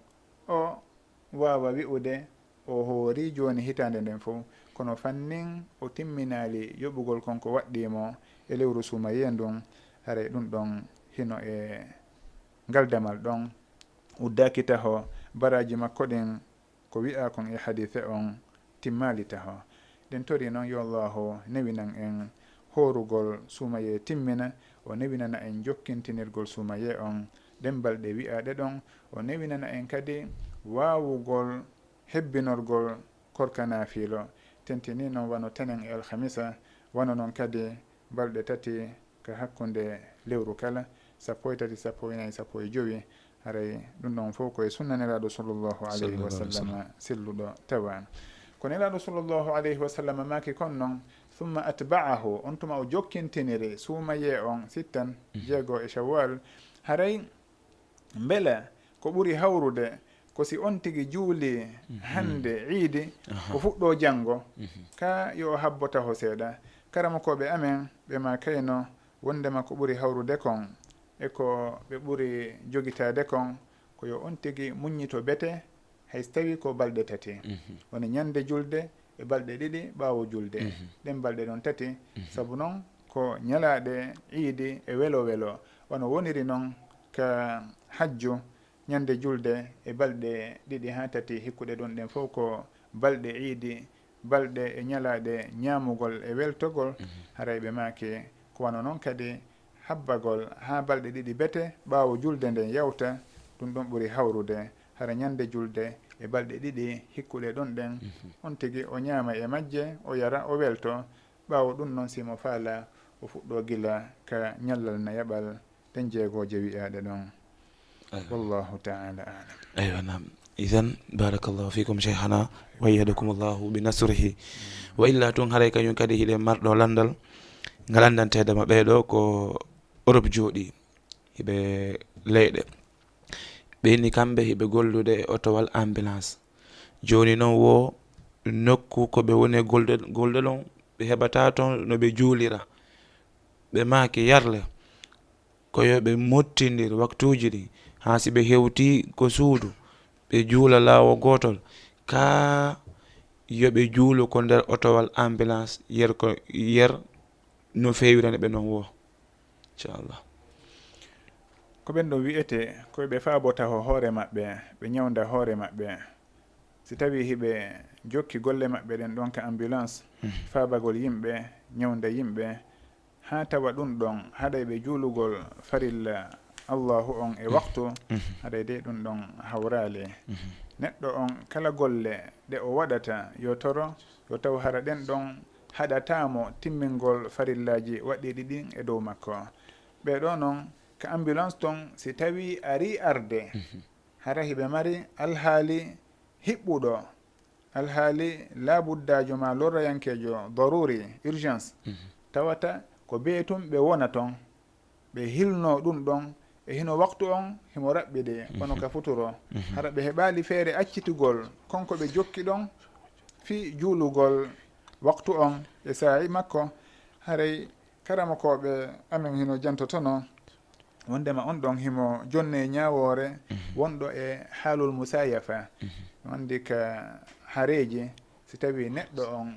o waawa wi'ude o hoori jooni hitaande nden fow. Kono fannin o timminaali yoɓugol kon ko waɗɗii mo e lewru suumayee ndun, haray ɗum ɗon hino e ngal damal ɗon uddaaki taho, baraaji makko ɗin ko wi'aa kon e hadiise on timmaali taho. Ɗen tori non yo Allaahu newinan en hoorugol suumayee timmina, o newinana en jokkintinirgol suumayee on ɗen balɗe wi'aaɗe ɗon, o newinana en kadi waawugol hebbinorgol korka naafiilo, tentini non wano tenen e alhamisa, wano non kadi balɗe tati ka hakkunde lewru kala, sappo e tati, sappo e nayi, sappo e jowi. Haray ɗum ɗon fof ko e sunna Nelaaɗo sallallahu alayhi wa sallam selluɗo tawa. Ko Nelaaɗo sallallahu alayhi wa sallam maaki kon non, "Thumma atba'ahu", on tuma o jokkintiniri suumayee on sittan, jeego e Shawwal. Haray mbela ko ɓuri hawrude ko si on tigi juuli hannde iidi, o fuɗɗoo janngo, ka yo o habbo taho seeɗa. Karamokooɓe amen ɓe maakayno wonndema ko ɓuri hawrude kon e ko ɓe ɓuri jogitaade kon, ko yo on tigi muññito bete, hay so tawii ko balɗe tati. Woni ñande julde e balɗe ɗiɗi ɓaawo julde. Ɗen balɗe ɗon tati, sabu non ko ñalaaɗe iidi e welo welo, wano woniri non ka hajju, ñande julde e balɗe ɗiɗi haa tati hikkuɗe ɗon ɗen fof ko balɗe iidi, balɗe e ñalaaɗe ñaamugol e weltogol. Haray ɓe maaki ko wano non kadi habbagol haa balɗe ɗiɗi bete ɓaawo julde nden yawta, ɗum ɗon ɓuri hawrude. Hara ñande julde e balɗe ɗiɗi hikkuɗe ɗon ɗen, on tigi o ñaama e majje, o yara, o welto. Ɓaawo ɗum non, si mo faala, o fuɗɗoo gila ka ñallal nayaɓal, ɗen jeegooje wi'aaɗe ɗon. Wallahu ta'ala a'lam. Aywa, naam. Idan, barakallahu fikum, shaykhana, wa ayyadakum Allahu bi nasrihi. Wa illa tun haray kañum kadi hiɗen marɗo landal ngal anndanteede ma ɓeeɗo ko Europe jooɗi, hiɓe leyɗe. Ɓe ni kamɓe hiɓe gollude e otowal ambulance. Jooni noon wo nokku ko ɓe woni e golde, golde ɗon, ɓe heɓata toon no ɓe juulira. Ɓe maaki yarle ko yo ɓe mottindir waktuuji ɗin, haa si ɓe hewtii ko suudu, ɓe juula laawo gootol, kaa yo ɓe juulu ko nder otowal ambulance, yer ko, yer no feewirani ɓe noon wo. Inchallah. Ko ɓen ɗon wi'etee ko ɓe faabota ho hoore maɓɓe, ɓe ñawnda hoore maɓɓe. Si tawii hiɓe jokki golle maɓɓe ɗen ɗon ka ambulance, faabagol yimɓe, ñawnda yimɓe, haa tawa ɗun ɗon haɗay ɓe juulugol farilla Allaahu on e waqtu, haɗay dey ɗun ɗon hawraali. Neɗɗo on, kala golle ɗe o waɗata, yo toro, yo taw hara ɗen ɗon haɗataa mo timmingol farillaaji waɗɗiiɗi ɗin e dow makko. Ɓee ɗoo non, ka ambulance ton, si tawii arii arde, hara hiɓe mari alhaali hiɓɓuɗo, alhaali laabuddaajo maa lorrayankeejo, daruri, urgence, tawata ko bee tun ɓe wona ton, ɓe hilnoo ɗun ɗon, e hino waqtu on himo raɓɓiɗi, kono ka futuro, hara ɓe heɓaali feere accitugol kon ko ɓe jokki ɗon fii juulugol waqtu on e saa'i makko, haray karamokooɓe amen hino jantotonoo wonndema on ɗon himo jonnee ñaawoore wonɗo e haalul musaayafa. Anndi ka hareeji, si tawii neɗɗo on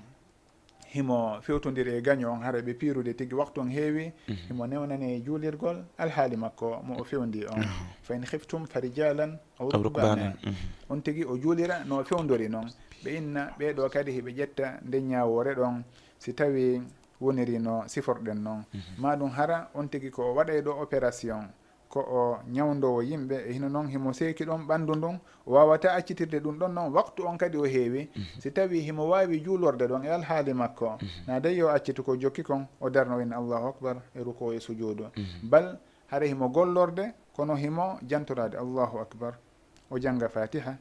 himo fewtondiri e gaño on, haray ɓe piirude tigi waqtu on heewi, himo newnanee juulirgol alhaali makko mo o fewndi on. Fa in khiftum fa rijalan aw rukbanan. On tigi o juulira no o fewndori non. Ɓe inna ɓee ɗoo kadi hiɓe ƴetta nden ñaawoore ɗon, si tawii woniri no siforɗen non. Maa ɗun hara on tigi ko o waɗay ɗoo opération, ko o ñawndoowo yimɓe, e hino non himo seeki ɗon ɓanndu ndun, o waawataa accitirde ɗun ɗon non, waqtu on kadi o heewi. Si tawii himo waawi juulorde ɗon e alhaali makko, na dey yo accitu ko jokki kon, o darno inna Allahu akbar e rukuu e sujuudu. Bal hara himo gollorde, kono himo jantoraade Allahu akbar. O jannga Fatiha.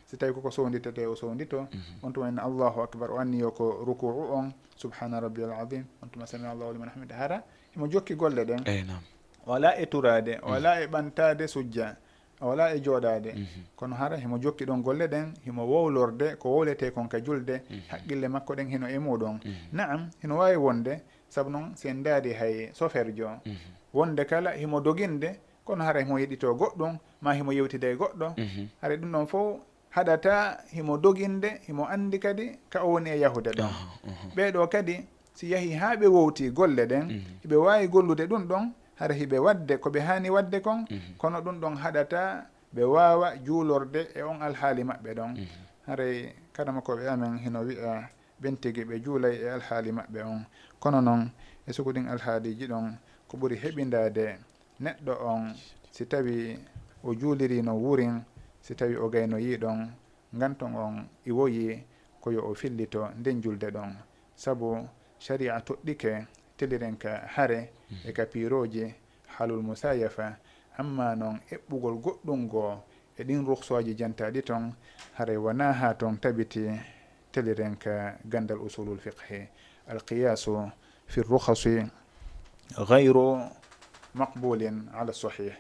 Si tawii ko ko sownditetee, o sowndito. On tuma inna Allahu akbar, o anniyo ko rukuu'u on, subhana rabbiyal azim. On tuma sami Allahu liman hamida. Hara himo jokki golle ɗen. Eey, naam. O alaa e turaade, o alaa e ɓantaade sujja, o alaa e jooɗaade. Kono hara himo jokki ɗon golle ɗen, himo wowlorde ko wowletee kon ka julde, haqqille makko ɗen hino e muɗum. Naam, hino waawi wonde, sabu non si en ndaari hay soferjo, wonde kala himo doginde, kono hara himo yeɗitoo goɗɗum, maa himo yewtida e goɗɗo, hara ɗum ɗon fow haɗataa himo doginde, himo anndi kadi ka o woni e yahude ɗon. Aha, aha. Ɓee ɗoo kadi, si yahii haa ɓe wowtii golle ɗen, hiɓe waawi gollude ɗum ɗon, hara hiɓe waɗde ko ɓe haani waɗde kon, kono ɗum ɗon haɗataa ɓe waawa juulorde e on alhaali maɓɓe ɗon. Haray karamokooɓe amen hino wi'a ɓen tigi ɓe juulay e alhaali maɓɓe on. Kono non, e suku ɗin alhaaliiji ɗon, ko ɓuri heɓindaade neɗɗo on, si tawii o juuliriino wurin, si tawii o gaynoyii ɗon, nganton on iwoyii, ko yo o fillito nden julde ɗon. Sabu shari'a toɗɗike teliren ka hare e ka piirooji halul musaayafa, amma non eɓɓugol goɗɗum goo e ɗin rukhsaaji jantaaɗi ton, haray wanaa haa ton tabiti teliren ka ganndal usulul fiqhi. Alqiyaasu fi rukhasi ghayru maqbulin ala sahih.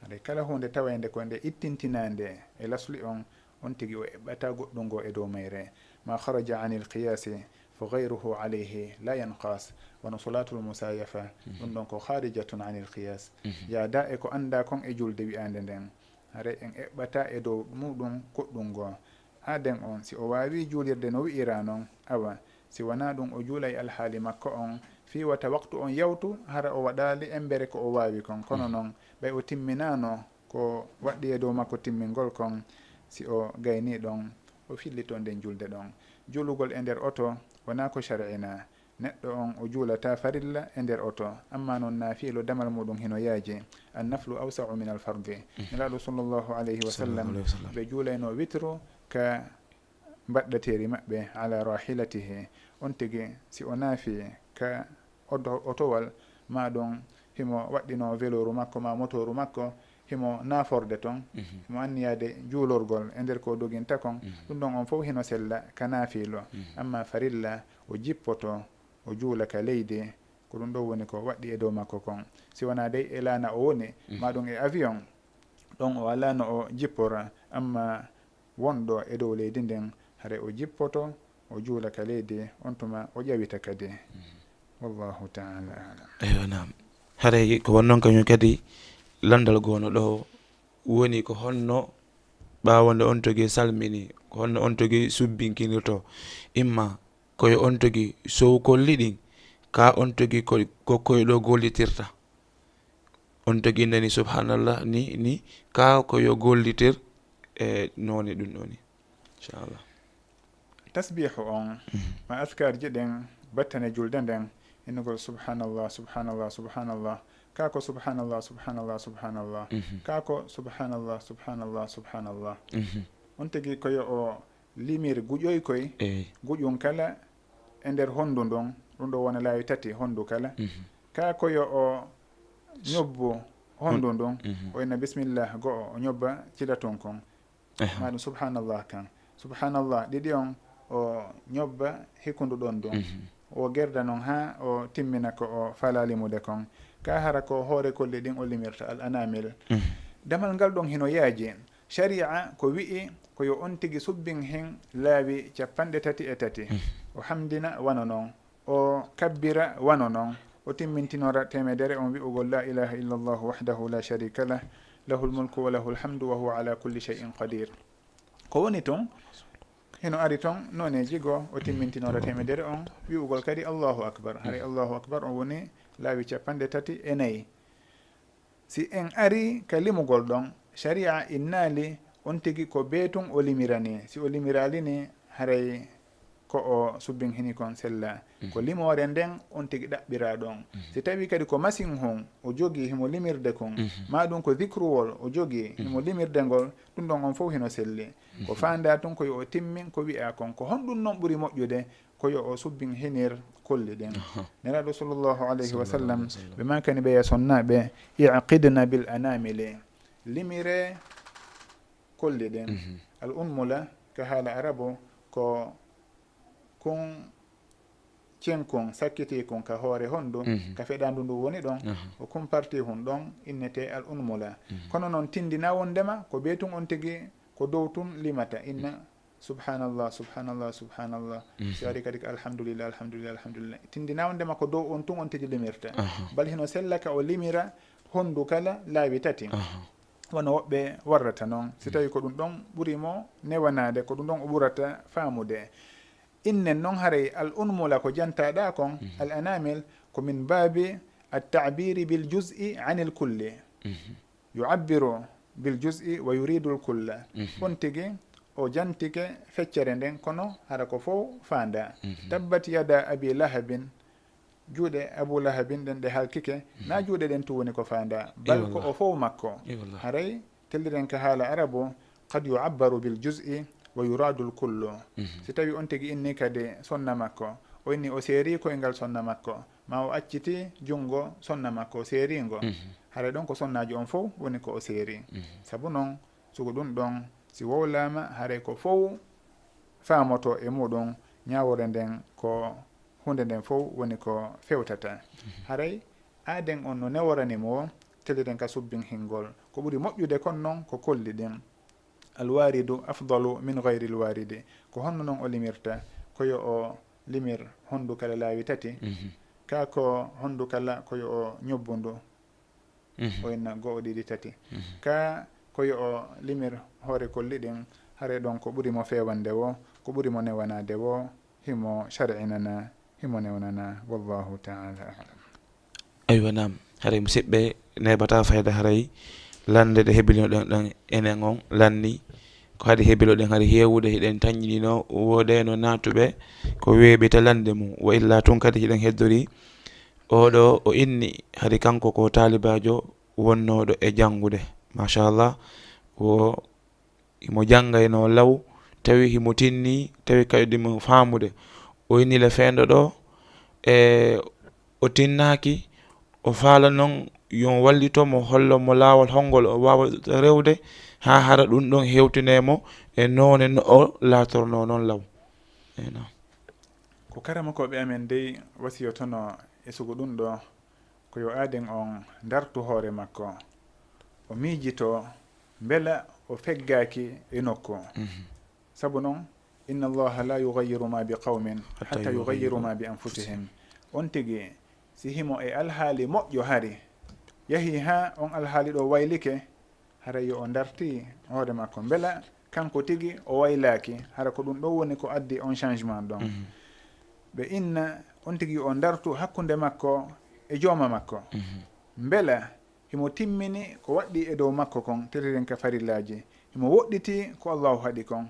Haray kala huunde tawaynde ko nde ittintinaande e lasli on, on tigi o eɓɓataa goɗɗum goo e dow mayre. Ma kharaja anil qiyasi fa ghayruhu alayhi la yanqas. Wano salaatul musaayafa, ɗum ɗon ko kharijatun anil qiyas. Yaadaa e ko anndaa kon e julde wi'aande nden. Haray en eɓɓataa e dow muɗum goɗɗum goo. Aaden on, si o waawii juulirde no wi'iraa non, awa, si wanaa ɗum o juulay alhaali makko on, fii wata waqtu on yawtu, hara o waɗaali embere ko o waawi kon. Kono non, ɓay o timminaano ko waɗɗii e dow makko timmingol kon, si o gaynii ɗon, o fillitoo nden julde ɗon. Juulugol e nder oto, wanaa ko shar'inaa. Neɗɗo on o juulataa farilla e nder oto, amma non naafiilo damal muɗum hino yaaji. An naflu awsa'u min al fardi. Nelaaɗo sallallahu alayhi wa sallam, ɓe juulayno witru ka mbaɗɗateeri maɓɓe, ala rahilatihi. On tigi, si o naafi ka oto-, otowal, maa ɗum himo waɗɗinoo velooru makko maa motooru makko, himo naaforde ton, himo anniyaade juulorgol e nder ko doginta kon, ɗum ɗon on fof hino sella ka naafiilo. Amma farilla, o jippoto, o juula ka leydi, ko ɗum ɗo woni ko waɗɗii e dow makko kon. Si wanaa dey e laana o woni, maa ɗum e avion, ɗon o alaa no o jippora, amma wonɗo e dow leydi ndin, haray o jippoto, o juula ka leydi, on tuma o ƴawita kadi. Wallahu ta'ala a'lam. Eywa, naam. Haray ko won non kañum kadi, lanndal goono ɗo woni ko honno ɓaawo nde on tigi salmini, ko honno on tigi subbinkinirto, imma ko e on tigi sowkolli ɗin, ka on tigi ko, ko koy ɗo gollitirta. On tigi nani subhanallah ni, ni, ka ko yo gollitir e noone ɗum ɗo ni. Inchallah. Tasbihu on, ma askar ji ɗen, battane julde nden, innugol subhanallah, subhanallah, subhanallah. Ka ko subhanallah, subhanallah, subhanallah. Ka ko subhanallah, subhanallah, subhanallah. On tigi ko yo o limir guƴoy koy, guƴun kala e nder hondu ndun, ɗum ɗo wona laawi tati hondu kala. Ka ko yo o ñobbu hondu ndun, o inna bismillah go'o, o ñobba cilatun kun. Maɗum subhanallah kan. Subhanallah ɗiɗi on, o ñobba hikundu ɗon ndun. O gerda non ha o timmina ko o fala limude kon. Ka hara ko hoore kolli ɗin o limirta, al anamil. Damal ngal ɗon hino yaaji. Sharia ko wi'i ko yo on tigi subbin hin laawi capanɗe tati e tati. O hamdina wano non. O kabbira wano non. O timmintinora temedere on wi'ugol la ilaha illa Allah wahdahu la sharika lah, lahul mulku wa lahul hamdu wa huwa ala kulli shay'in qadir. Ko woni ton, hino ari ton noneji goo, o timmintinora temedere on wi'ugol kadi Allahu akbar. Haray Allahu akbar on woni laawi capanɗe tati e nayi. Si en ari ka limugol ɗon, sharia innaali on tigi ko bee tun o limirani. Si o limiraali ni, haray ko o subbin hini kon sella. Ko limoore nden on tigi ɗaɓɓira ɗon. Si tawi kadi ko masin hun o jogi himo limirde kon, ma ɗum ko zikruwol o jogi himo limirde ngol, ɗum ɗon on fof hino selli. Ko faanda tun ko yo o timmin ko wi'a kon. Ko honɗum non ɓuri moƴƴude? Ko yo o subbin hinir kolli ɗin. Nelaaɗo sallallahu alayhi wa sallam, ɓe maakani ɓe ya sonnaaɓe, "Iqidna bil anamili." Limire kolli ɗin. Al unmula, ka haala arabu, ko kun cenkun sakkiti kun ka hoore hondu, ka feɗandu ndu woni ɗon, ko kun parti hun ɗon innete al unmula. Kono non tindina wondema ko bee tun on tigi ko dow tun limata, inna subhanallah, subhanallah, subhanallah. Si ari kadi ko alhamdulillah, alhamdulillah, alhamdulillah. Tindina wondema ko dow on tun on tigi limirta. Bal hino sella ka o limira hondu kala laawi tati. Wano woɓɓe warrata non. Si tawi ko ɗum ɗon ɓuri mo newanaade, ko ɗum ɗon o ɓurata faamude. Innen non haray al unmula ko jantaɗa kon, al anamil ko min baabi at ta'biri bil juz'i anil kulli. Yu'abbiru bil juz'i wa yuridul kulla. On tigi o jantike feccere nden, kono hara ko fow faanda. Tabbat yada abi lahabin, juuɗe Abu Lahabin ɗen ɗe halkike, na juuɗe ɗen tun woni ko faanda, bal ko o fow makko. Haray telliren ka haala arabu, qad yu'abbaru bil juz'i wa yuradul kullu. Si tawi on tigi inni kadi sonna makko, o inni o seeri koyngal sonna makko, ma o acciti jungo sonna makko seeringo, haray ɗon ko sonnaajo on fow woni ko o seeri. Sabu non, sugu ɗum ɗon, si wowlaama, haray ko fow faamoto e muɗum, ñaawore nden ko hunde nden fow woni ko fewtata. Haray aaden on no neworani mo, telliren ka subbin hingol. Ko ɓuri moƴƴude kon non ko kolli ɗin. Alwaridu afdalu min gayri alwaridi. Ko honno non o limirta? Ko yo o limir hondu kala laawi tati. Ka ko hondu kala ko yo o ñobbundu. O inna go'o, ɗiɗi, tati. Ka ko yo o limir hoore kolli ɗin, haray ɗon ko ɓuri mo feewande wo, ko ɓuri mo newanaade wo, himo shar'inana, himo newnana. Wallahu ta'ala a'lam. Aywa, naam. Haray musidɓe, neeɓataa fayda, haray lande ɗe hebilinoɗen ɗen enen on lanni. Ko haɗi hebiloɗen haɗi heewude, hiɗen tanƴinino, woodayno naatuɓe ko weeɓita lande mum. Wa illa tun kadi hiɗen heddori oɗo o inni, haɗi kanko ko taalibaajo wonnooɗo e janngude. Machallah, wo himo janngayno law, tawi himo tinni, tawi kadi mo faamude. O inni le fendo ɗo, e o tinnaaki, o faala non yo on wallito mo, hollo mo laawol hongol o waawata rewde, haa hara ɗum ɗon hewtine mo e noone no o laatorno non law. Eey, naam. Ko karamakooɓe amen dey wasiyotono e sugu ɗum ɗo, ko yo aaden on dartu hoore makko, o miijito mbela o feggaaki e nokku. Mhm. Sabu non, inna Allaha la yughayyiru ma bi qawmin hatta yughayyiru ma bi anfusihim. On tigi, si himo e alhaali moƴƴo hari, yahi haa on alhaali ɗo waylike, haray yo o darti hoore makko. Mbela kanko tigi o waylaaki, hara ko ɗum ɗo woni ko addi on changement ɗon. Mhm. Ɓe inna on tigi yo o dartu hakkunde makko e jooma makko. Mhm. Mbela Himo timmini ko waɗɗii e dow makko kon, tiriren ka farillaaji. Himo woɗɗiti ko Allahu haɗi kon.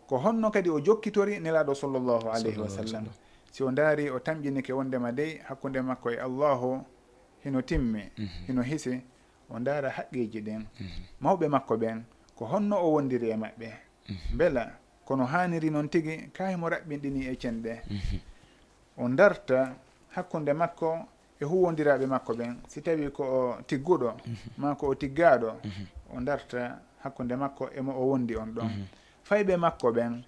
Ko honno kadi o jokkitori Nelaaɗo sallallahu alayhi wa sallam? Si o ndaari, o tamƴinike wondema dey hakkunde makko e Allahu hino timmi, hino hisi, o ndaara haqqeeji ɗin. Mawɓe makko ɓen, ko honno o wondiri e maɓɓe? Mbela kono haaniri non tigi, kaa himo raɓɓinɗini e cenɗe? O ndarta hakkunde makko e huuwondiraaɓe makko ɓen, si tawii ko o tigguɗo, maa ko o tiggaaɗo, o ndarta hakkunde makko e mo o wondi on ɗon. Fayɓe makko ɓen,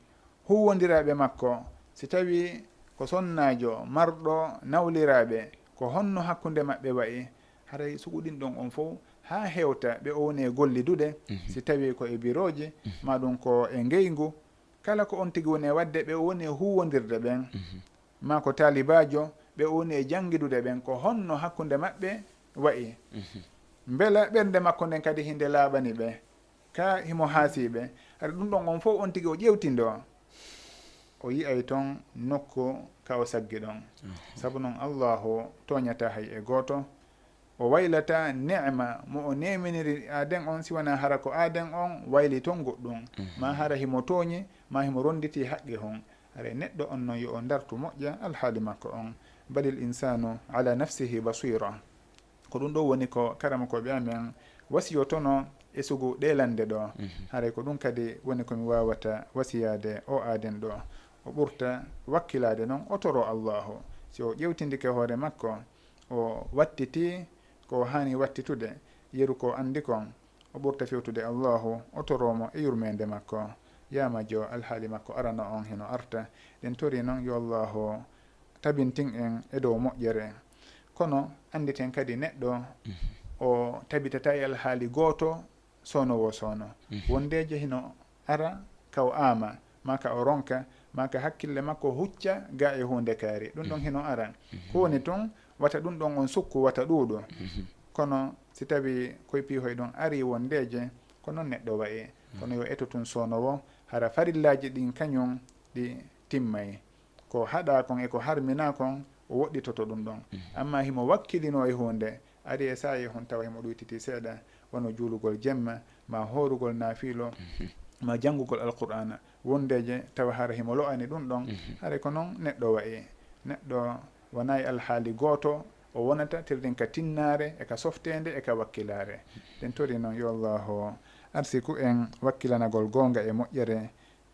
huuwondiraaɓe makko, si tawii ko sonnaajo marɗo nawliraaɓe, ko honno hakkunde maɓɓe wa'i? Haray sugu ɗin ɗon on fow, haa hewta ɓe o woni e gollidude, si tawii ko e birooji, maa ɗum ko e ngeyngu, kala ko on tigi woni e waɗde, ɓe o woni e huuwondirde ɓen, maa ko taalibaajo, ɓe o woni e janngidude ɓen, ko honno hakkunde maɓɓe wa'i? Mbela ɓernde makko nden kadi hinde laaɓani ɓe, kaa himo haasii ɓe? Haray ɗum ɗon on fow on tigi o ƴewtindoo, o yi'ay ton nokku ka o saggi ɗon. Sabu non Allahu tooñataa hay e gooto, o waylataa neema mo o neeminiri aaden on, si wanaa hara ko aaden on wayli ton goɗɗum, maa hara himo tooñi, maa himo ronditii haqqe hon. Haray neɗɗo on non yo o ndartu moƴƴa alhaali makko on. Balil insaanu ala nafsihi basiira. Ko ɗum ɗoo woni ko karamokooɓe amen wasiyotonoo e sugu ɗee lannde ɗoo. Haray ko ɗum kadi woni ko mi waawata wasiyaade o aaden ɗoo. O ɓurta wakkilaade non, o toroo Allahu. Si o ƴewtindike hoore makko, o wattitii ko o haani wattitude, yeru ko o anndi kon, o ɓurta fewtude Allahu, o toroo mo e yurmeende makko. Yaa majjo alhaali makko arano on hino arta. Ɗen torii non yo Allahu tabintin en e dow moƴƴere. Kono annditen kadi neɗɗo o tabitataa e alhaali gooto soono wo soono. Wondeeje hino ara ka o aama, maa ka o ronka, maa ka hakkille makko hucca ga e huunde kaari. Ɗum ɗon hino ara. Ko woni tun, wata ɗum ɗon on sukku, wata ɗuuɗu. Kono si tawii koy piihoy ɗon arii wondeeje, ko non neɗɗo wa'i. Kono yo eto tun soono wo, hara farillaaji ɗin kañun ɗi timmay. Ko haɗaa kon e ko harminaa kon, o woɗɗitoto ɗum ɗon. Ammaa himo wakkilinoo e huunde, ari e saa'i hon tawa himo ɗuytitii seeɗa, wano juulugol jemma, maa hoorugol naafiilo, maa janngugol Alqur'aana. Wondeeje tawa hara himo lo'ani ɗum ɗon, haray ko non neɗɗo wa'i. Neɗɗo wanaa e alhaali gooto o wonata, tirɗin ka tinnaare, e ka softeende, e ka wakkilaare. Ɗen torii non yo Allaahu arsiku en wakkilanagol goonga e moƴƴere,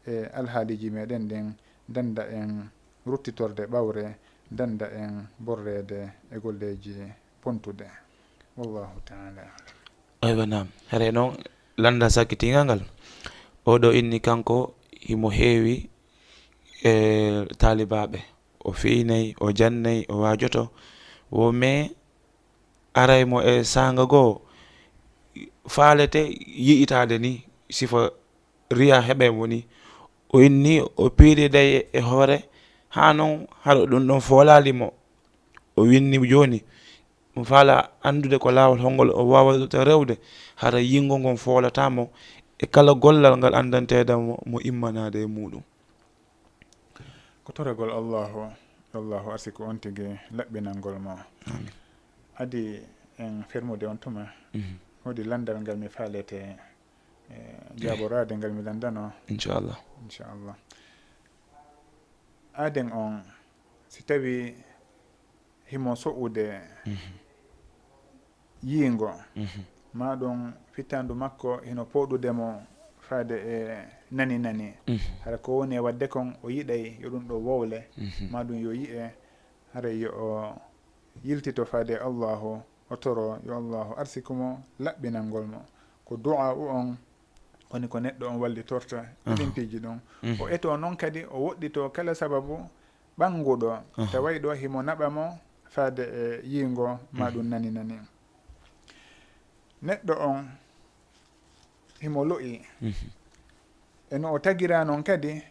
e alhaaliiji meɗen ɗin, dannda en ruttitorde ɓawre, dannda en borreede e golleeji bontuɗe. Wallahu taala alam. Aywa, naam. Hare noon, lannda sakkitingal ngal, oɗo inni kanko himo heewi e taalibaaɓe. O feynay, o jannay, o waajoto. Wo mais aray mo e saanga goo, faalete yi'itaade ni sifa riya heɓay mo ni. O inni, o piiriday e hoore, haa noon hara ɗum ɗon foolaali mo. O winni jooni, mo faala anndude ko laawol hongol o waawata rewde, hara yingo ngon foolata mo e kala gollal ngal anndanteeda mo, mo immanaade e muuɗum. Ko toragol Allahu, yo Allahu arsiku on tigi laɓɓinangol mo. Amiin. Adi en fermude on tuma, mhm, woodi lanndal ngal mi faalete, eh, jaaboraade ngal mi lanndano. Inchallah. Inchallah. Aaden on, si tawii himo so'ude, mhm, yiingo, mhm, maa ɗum fittaandu makko hino pooɗude mo faade e nani nani. Mhm. Hara ko woni e waɗde kon, o yiɗay yo ɗum ɗo wowle, mhm, maa ɗum yo yi'e, haray yo o yiltito faade e Allahu, o toro yo Allahu arsiku mo laɓɓinangol mo. Ko du'aa'u on, woni ko neɗɗo on wallitorta, aha, ɗin piiji ɗum. Mhm. O etoo non kadi, o woɗɗitoo kala sababu ɓannguɗo, aha, taway ɗo himo naɓa mo faade e yiingo, maa, mhm, ɗum nani nani. Neɗɗo on himo lo'i. Mhm. E no o tagiraa non kadi,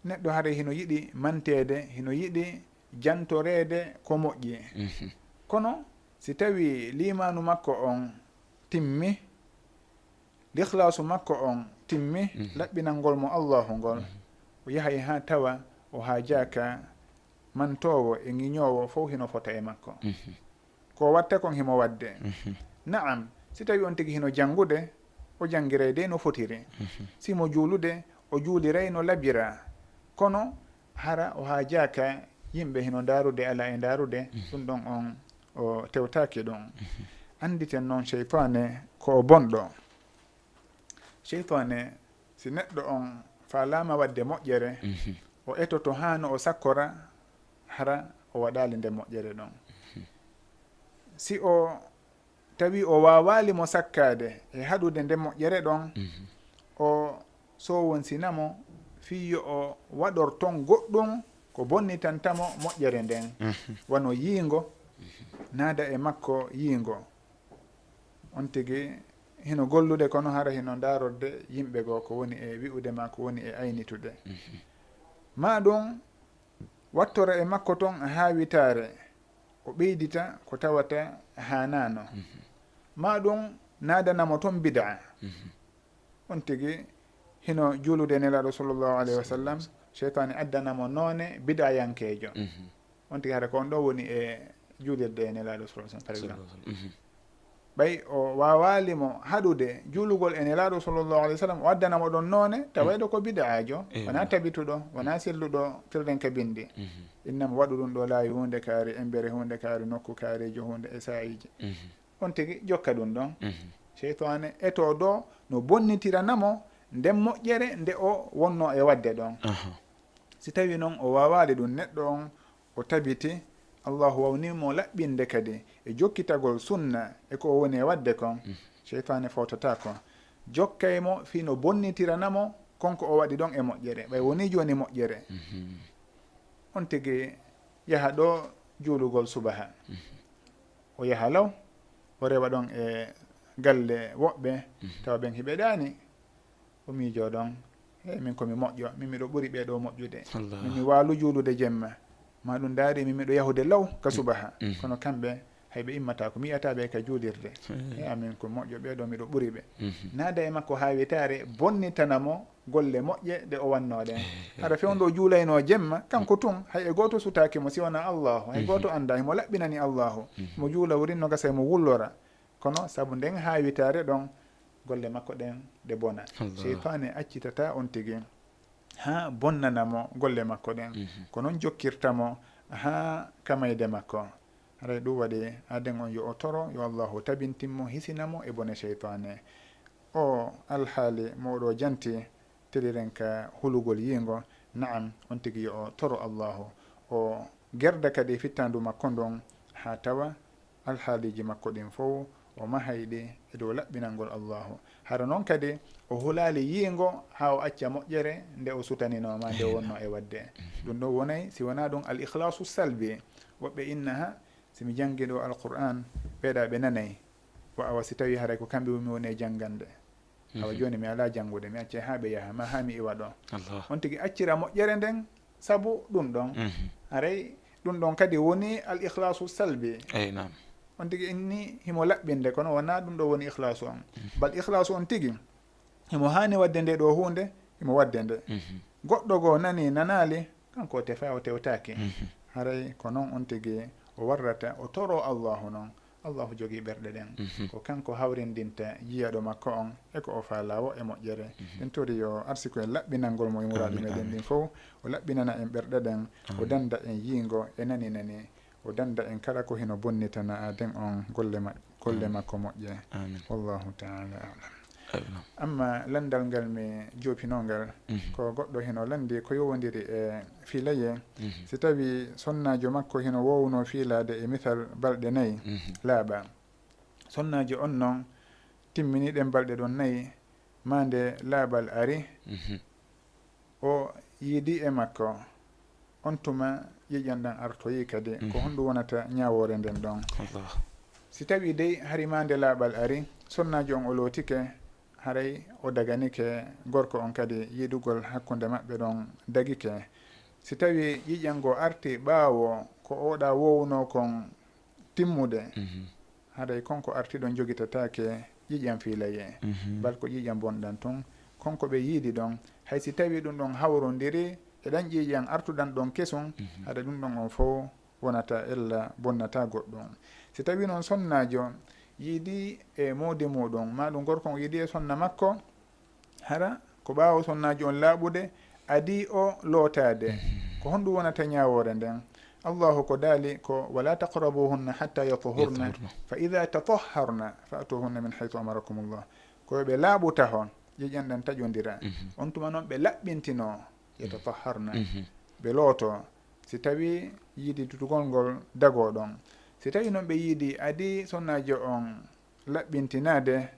neɗɗo haray hino yiɗi manteede, hino yiɗi jantoreede ko moƴƴi. Mhm. Kono si tawii liimaanu makko on timmi, likhlaasu makko on timmi, mhm, laɓɓinangol mo Allahu ngol, mhm, o yahay haa tawa o haajaaka mantoowo e ŋiñoowo fow hino fota e makko. Mhm. Ko o watta kon himo waɗde. Mhm. Naam, si tawi on tigi hino janngude, o janngiray de no fotiri. Si mo juulude, o juuliray no labira. Kono hara o haajaaka yimɓe hino ndaarude, ala e ndaarude, ɗum ɗon on o tewtaaki ɗum. Annditen noon, seytaane ko o bonɗo. Seytaane, si neɗɗo on faalaama waɗde moƴƴere, o etoto haa no o sakkora, hara o waɗaali nde moƴƴere ɗon. Si o tawi o waawaali mo sakkaade e haɗude nde moƴƴere ɗon, o sowonsina mo fii yo o waɗor ton goɗɗum ko bonnitanta mo moƴƴere nden, wano yiingo, naada e makko yiingo. On tigi hino gollude, kono hara hino ndaarorde yimɓe goo, ko woni e wi'ude maa ko woni e aynitude. Maa ɗum wattora e makko ton haawitaare, o ɓeydita ko tawata haanaano. Maa ɗum naadana mo ton bid'a. On tigi hino juulude Nelaaɗo sallallahu alayhi wa sallam, seytaane addana mo noone bid'ayankeejo. On tigi hara ko on ɗo woni e juulirde e Nelaaɗo sallallahu alayhi wa sallam, par exemple. Ɓay o waawaali mo haɗude juulugol e Nelaaɗo sallallahu alayhi wa sallam, o addana mo ɗon noone, tawayɗo ko bid'aajo, wonaa tabituɗo, wonaa selluɗo firden ka bindi. Innama waɗu ɗum ɗo laawi huunde kaari, embere huunde kaari, nokku kaarijo huunde e saa'iiji. On tigi jokka ɗum ɗon. Seytaane eto ɗo no bonnitirana mo nden moƴƴere nde o wonno e waɗde ɗon. Si tawi noon o waawaali ɗum, neɗɗo on o tabiti, Allahu wawni mo laɓɓinde kadi e jokkitagol sunna e ko o woni e waɗde kon, seytaane fawtataako. Jokkay mo fii no bonnitirana mo kon ko o waɗi ɗon e moƴƴere, ɓay woni jooni moƴƴere. On tigi yaha ɗo juulugol subaha. O yaha law, o rewa ɗon e galle woɓɓe, tawa ɓen hiɓe ɗaani. O miijoo ɗon, "Hey, min ko mi moƴƴo, min miɗo ɓuri ɓee ɗoo moƴƴude. Min mi waalu juulude jemma. Ma ɗum ndaari, min miɗo yahude law ka subaha. Kono kamɓe, hay ɓe immataako, mi yi'ataa ɓe ka juulirde. Hey, amin ko moƴƴo, ɓee ɗoo miɗo ɓuri ɓe." Naada e makko haawitaare, bonnitana mo golle moƴƴe ɗe o wannoo ɗen. Hara fewndo o juulaynoo jemma, kanko tun, hay e gooto sutaaki mo si wonaa Allaahu, hay gooto anndaa, himo laɓɓinani Allaahu. Mo juula wurin no gasa mo wullora. Kono sabu nden haawitaare ɗon, golle makko ɗen ɗe bona. Seytaane accitataa on tigi haa bonnana mo golle makko ɗen. Ko non jokkirta mo haa ka mayde makko. Haray ɗum waɗi aden on yo o toro, yo Allaahu tabintin mo, hisina mo e bone seytaane. O alhaali mo oɗo janti, teliren ka hulugol yiingo, na'am, on tigi yo o toro Allaahu. O gerda kadi fittandu makko ndun, haa tawa alhaaliiji makko ɗin fow o mahay ɗi e dow laɓɓinangol Allaahu. Hara non kadi o hulaali yiingo haa o acca moƴƴere nde o sutaninoo maa nde o wonno e waɗde. Ɗum ɗon wonay si wonaa ɗum al ikhlaasu salbi. Woɓɓe inna, "Ha, si mi janngi ɗo Alqur'aan, ɓeeɗa ɓe nanay. Wa awa si tawi haray ko kamɓe woni woni e janngande. Awa jooni mi alaa janngude, mi accay haa ɓe yaha, ma haa mi iwa ɗo." On tigi accira moƴƴere nden sabu ɗum ɗon. Haray ɗum ɗon kadi woni al ikhlaasu salbi. Eey, naam. On tigi inni himo laɓɓinde, kono wonaa ɗum ɗo woni ikhlaasu on. Bal ikhlaasu on tigi, himo haani waɗde nde ɗo huunde, himo waɗde nde. Goɗɗo goo nani, nanaali, kanko o tefa, o tewtaaki. Haray ko non on tigi o warrata, o toro Allaahu non. Allaahu jogii ɓerɗe ɗen. Ko kanko hawrindinta jiyaɗo makko on e ko o faalaa woo e moƴƴere. En tori yo arsiku en laɓɓinangol mo e muraaɗi meɗen ɗin fow. O laɓɓinana en ɓerɗe ɗen. O danda en yiingo e nani nani. O danda en kala ko hino bonnitana aden on golle ma-, golle makko moƴƴe. Wallaahu taala a'lam. Amma lanndal ngal mi joopinoo ngal, ko goɗɗo hino lanndi ko yowondiri e fiilayee. Si tawi sonnaajo makko hino woowuno fiilaade e misal balɗe nayi laaɓa. Sonnaajo on non timmini ɗen balɗe ɗon nayi, maa nde laaɓal ari, o yiidi e makko. On tuma ƴiiƴan ɗan artoyi kadi. Ko honɗum wonata ñaawoore nden ɗon? Si tawi dey hari maa nde laaɓal ari, sonnaajo on o lootike, haray o daganike gorko on kadi yiidugol hakkunde maɓɓe ɗon dagike. Si tawi ƴiiƴan goo arti ɓaawo ko oɗa woowuno kon timmude, haray kon ko arti ɗon jogitataake ƴiiƴan fiilayee. Bal ko ƴiiƴan bonɗan tun, kon ko ɓe yiidi ɗon, hay si tawi ɗum ɗon hawrondiri e ɗan ƴiiƴan artuɗan ɗon kesun, haray ɗum ɗon on fow wonata ella bonnata goɗɗum. Si tawi non sonnaajo yiidi e moodi muɗum, ma ɗum gorko on yiidi e sonna makko, hara ko ɓaawo sonnaajo on laaɓude, adii o lootaade. Ko honɗum wonata ñaawoore nden? Allahu ko daali ko, "Wala taqrabuhunna hatta yatuhurna, fa idha tatahharna fa'tuhunna min haythu amarakumullah." Ko yo ɓe laaɓu taho, ƴiiƴan ɗan taƴondira. On tuma non ɓe laɓɓintinoo, yatatahharna, ɓe lootoo. Si tawii yiidi tutugol ngol dagoo ɗon. Si tawii non ɓe yiidi adii sonnaajo on laɓɓintinaade,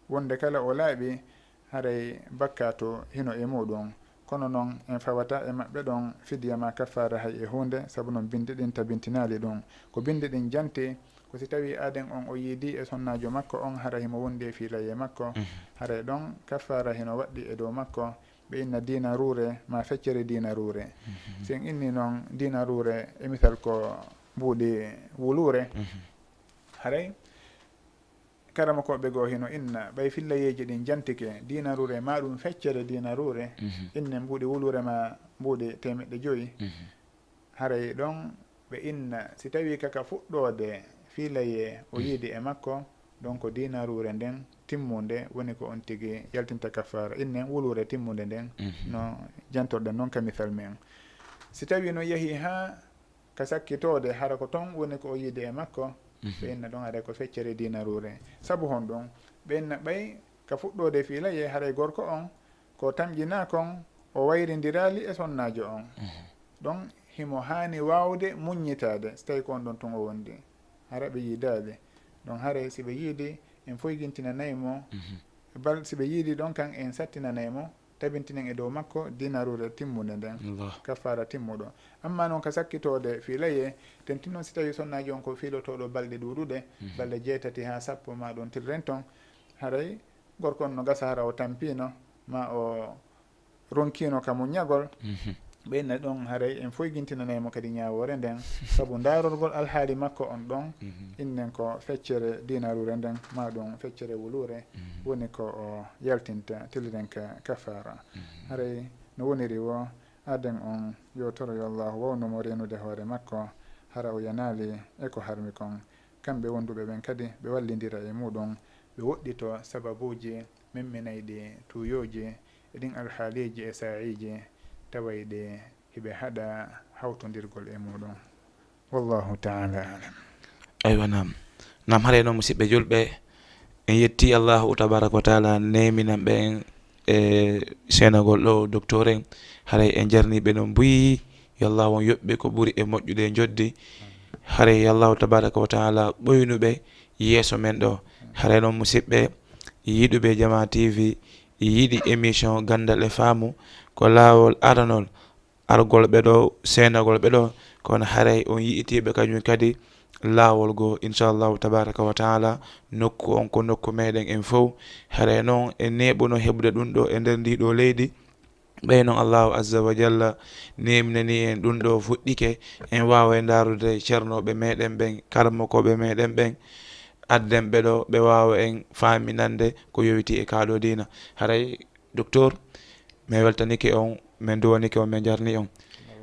wonde kala o laaɓi, haray bakkaatu hino e muɗum. Kono non, en fawata e maɓɓe ɗon fidiya ma kaffaara hay e huunde, sabu non bindi ɗin tabintinaali ɗum. Ko bindi ɗin janti, ko si tawii aaden on o yiidi e sonnaajo makko on, hara himo wondi e fiilayee makko, haray ɗon kaffaara hino waɗɗi e dow makko, ɓe inna diinaruure ma feccere diinaruure. Si en inni non diinaruure, e misal ko mbuuɗi wuluure, haray karamokooɓe goo hino inna, ɓay fillayeeji ɗin jantike, diinaruure ma ɗum feccere diinaruure, inne mbuuɗi wuluure ma mbuuɗi teemeɗɗe jowi. Haray ɗon ɓe inna, si tawii ka ka fuɗɗoode fiilayee o yiidi e makko, ɗon ko diinaruure nden timmunde woni ko on tigi yaltinta kaffaara. Inne wuluure timmunde nden no jantorɗen non ka misal men. Si tawii non yahii haa ka sakkitoode, hara ko ton woni ko o yiidi e makko, ɓe inna ɗon haray ko feccere diinaruure. Sabu honɗum? Ɓe inna ɓay ka fuɗɗoode fiilayee, haray gorko on ko tamƴinaa kon, o wayrindiraali e sonnaajo on. Ɗon himo haani waawde muññitaade, si tawii ko on ɗon tun o wondi. Hara ɓe yiidaali. Ɗon haray si ɓe yiidi, en foygintinanay mo. Bal si ɓe yiidi ɗon kan, en sattinanay mo, tabintinen e dow makko diinaruure timmunde nden, kaffaara timmuɗo. Amma non ka sakkitoode fiilayee, tentin non si tawii sonnaajo on ko fiilotooɗo balɗe ɗuuɗuɗe, balɗe jeetati haa sappo ma ɗon tirren ton, haray gorko on no gasa hara o tampiino, ma o ronkiino ka muññagol, ɓe inna ɗon haray en foygintinanay mo kadi ñaawoore nden, sabu ndaarorgol alhaali makko on ɗon, innen ko feccere diinaruure nden, ma ɗum feccere wuluure, woni ko o yaltinta, tiliren ka kaffaara. Haray no woniri wo, aaden on yo toro yo Allahu wawnu mo reenude hoore makko, hara o yanaali e ko harmi kon. Kamɓe wonduɓe ɓen kadi ɓe wallindira e muɗum, ɓe woɗɗito sababuuji memminayɗi tuuyooji e ɗin alhaaliiji e saa'iiji tawayɗi hiɓe haɗa hawtondirgol e muɗum. Wallahu ta'ala a'lam. Aywa, naam. Naam, haray noon, musidɓe julɓe, en yetti Allahu tabaraka wa taala neeminan ɓe en e seenagol ɗo docteur en. Haray en jarni ɓe noon buy, yo Allahu on yoɓ ɓe ko ɓuri e moƴƴude e njoddi. Haray yo Allahu tabaraka wa taala ɓoynu ɓe yeeso men ɗo. Haray noon, musidɓe yiɗuɓe Jamaa T V, yiɗi émission Ganndal e Faamu, ko laawol aranol argol ɓe ɗo, seenagol ɓe ɗo, kono haray on yi'itiiɓe kañum kadi laawol goo, inchallahu tabaraka wa taala, nokku on ko nokku meɗen en fow. Haray noon en neeɓuno heɓude ɗum ɗo e nder ndi ɗo leydi. Ɓay noon Allahu azza wa jalla neeminani en ɗum ɗo fuɗɗike, en waawa e ndaarude ceernooɓe meɗen ɓen, karamokooɓe meɗen ɓen, adden ɓe ɗo, ɓe waawa en faaminande ko yowiti e kaa ɗo diina. Haray Docteur, mi weltanike on, min duwanike on, min jarni on.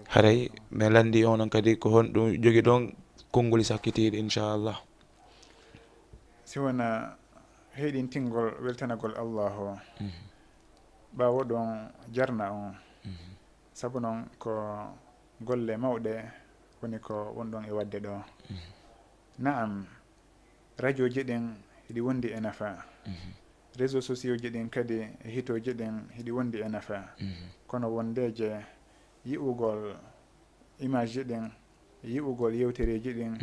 Haray min lanndi on non kadi ko honɗum jogiɗon konnguli sakkitiiɗi, inchallah. Si wona heyɗintingol weltanagol Allahu, ɓaawo ɗon jarna on. Sabu non ko golle mawɗe woni ko wonɗon e waɗde ɗo. Na'am, rajooji ɗin hiɗi wondi e nafa. Réseaux sociaux ji ɗin kadi e hitooji ɗin hiɗi wondi e nafa. Kono wondeeje yi'ugol image ji ɗin, yi'ugol yewtereeji ɗin,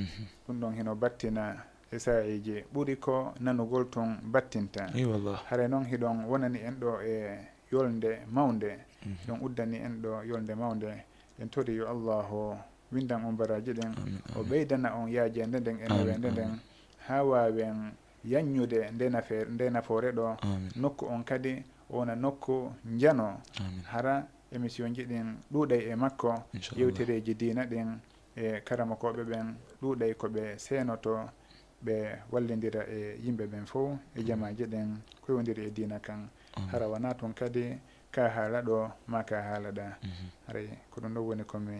ɗum ɗon hino battina e saa'iiji ɓuri ko nanugol tun battinta. Haray non hiɗon wonani en ɗo e yolnde mawnde, hiɗon uddani en ɗo yolnde mawnde. En tori yo Allahu windan on baraaji ɗin, o ɓeydana on yaajeende nden e neweende nden, haa waawen yaññude nde nafe-, nde nafoore ɗo. Nokku on kadi wona nokku njano. Hara émission ji ɗin ɗuuɗay e makko, yewtereeji diina ɗin e karamokooɓe ɓen ɗuuɗay ko ɓe seenoto, ɓe wallindira e yimɓe ɓen fow e jamaaji ɗin ko yowndiri e diina kan. Hara wonaa tun kadi ka haala ɗo, maa ka haala ɗa. Haray ko ɗum ɗo woni ko mi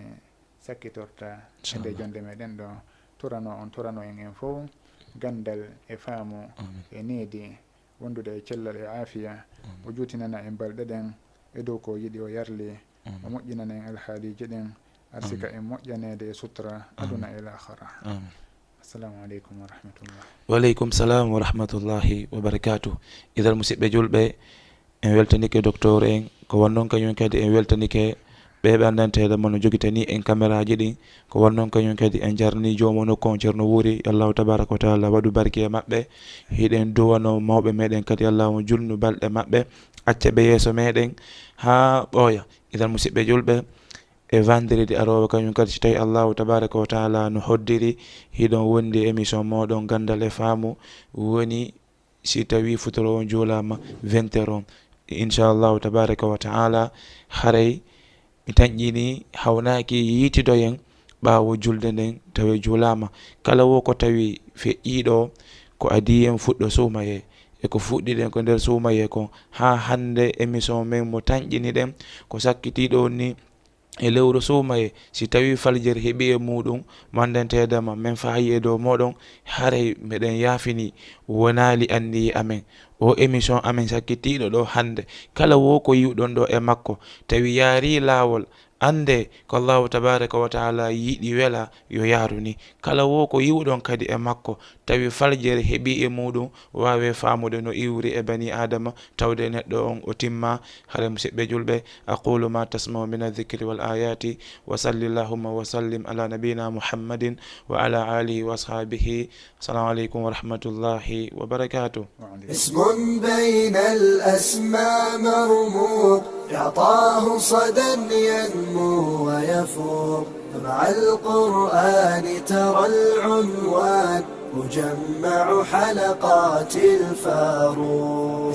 sakkitorta e nde jonde meɗen ɗo. Torano on, torano en en fow. ganndal e faamu e needi, wondude e cellal e aafiya. O juutinana en balɗe ɗen e dow ko yiɗi o yarli. O moƴƴinana en alhaaliiji ɗen, arsika en moƴƴaneede e sutura aduna e laakhara. Assalamu aleykum wa rahmatullah. Waleykum salam wa rahmatullahi wa barakatuh. Idan, musidɓe julɓe, en weltanike docteur en, ko wan noon kañum kadi en weltanike ɓe ɓe anndanteeɗo mo no jogitani en cameraaji ɗin, ko wan noon kañum kadi en jarni joomo nokku on, Ceerno Wuuri, Allahu tabaraka wa taala waɗu barke e maɓɓe. Hiɗen duwano mawɓe meɗen kadi, Allahu julnu balɗe maɓɓe, acca ɓe yeeso meɗen haa ɓooya. Idan, musidɓe julɓe, e vendredi aroowo kañum kadi, si tawi Allahu tabaraka wa taala no hoddiri, hiɗon wondi e émission moɗon Ganndal e Faamu, woni si tawi futuro on juulaama vingt heures on. Inchallahu tabaraka wa taala, haray mi tanƴini hawnaaki yiitidoyen ɓaawo julde nden tawi juulaama. Kala wo ko tawi feƴƴiiɗo, ko adii en fuɗɗo suumayee. E ko fuɗɗiɗen ko nder suumayee kon, haa hannde émission men mo tanƴiniɗen, ko sakkitiiɗo on ni, e lewru suumayee, si tawi faljere heɓi e muɗum, manndanteedama, men faayi e dow moɗon, haray meɗen yaafini, wonaali anniye amen. O émission amen sakkitiiɗo ɗo hannde, kala wo ko yiwɗon ɗo e makko, tawi yaari laawol, annde ko Allahu tabaraka wa taala yiɗi wela yo yaaru ni. Kala wo ko yiwɗon kadi e makko, tawi faljere heɓi e muɗum, waawe faamude no iwri e bani Aadama, tawde neɗɗo on o timma. Hare musidɓe julɓe, aqulu ma tasma'u min adh-dhikri wal ayati, wa salli allahumma wa sallim ala nabiyyina Muhammadin wa ala alihi wa ashabihi. Assalamu aleykum wa rahmatullahi wa barakatuh. اسم بين الأسماء مرموق، يعطاه صدى ينمو ويفوق. مع القرآن ترى العنوان، مجمع حلقات الفاروق.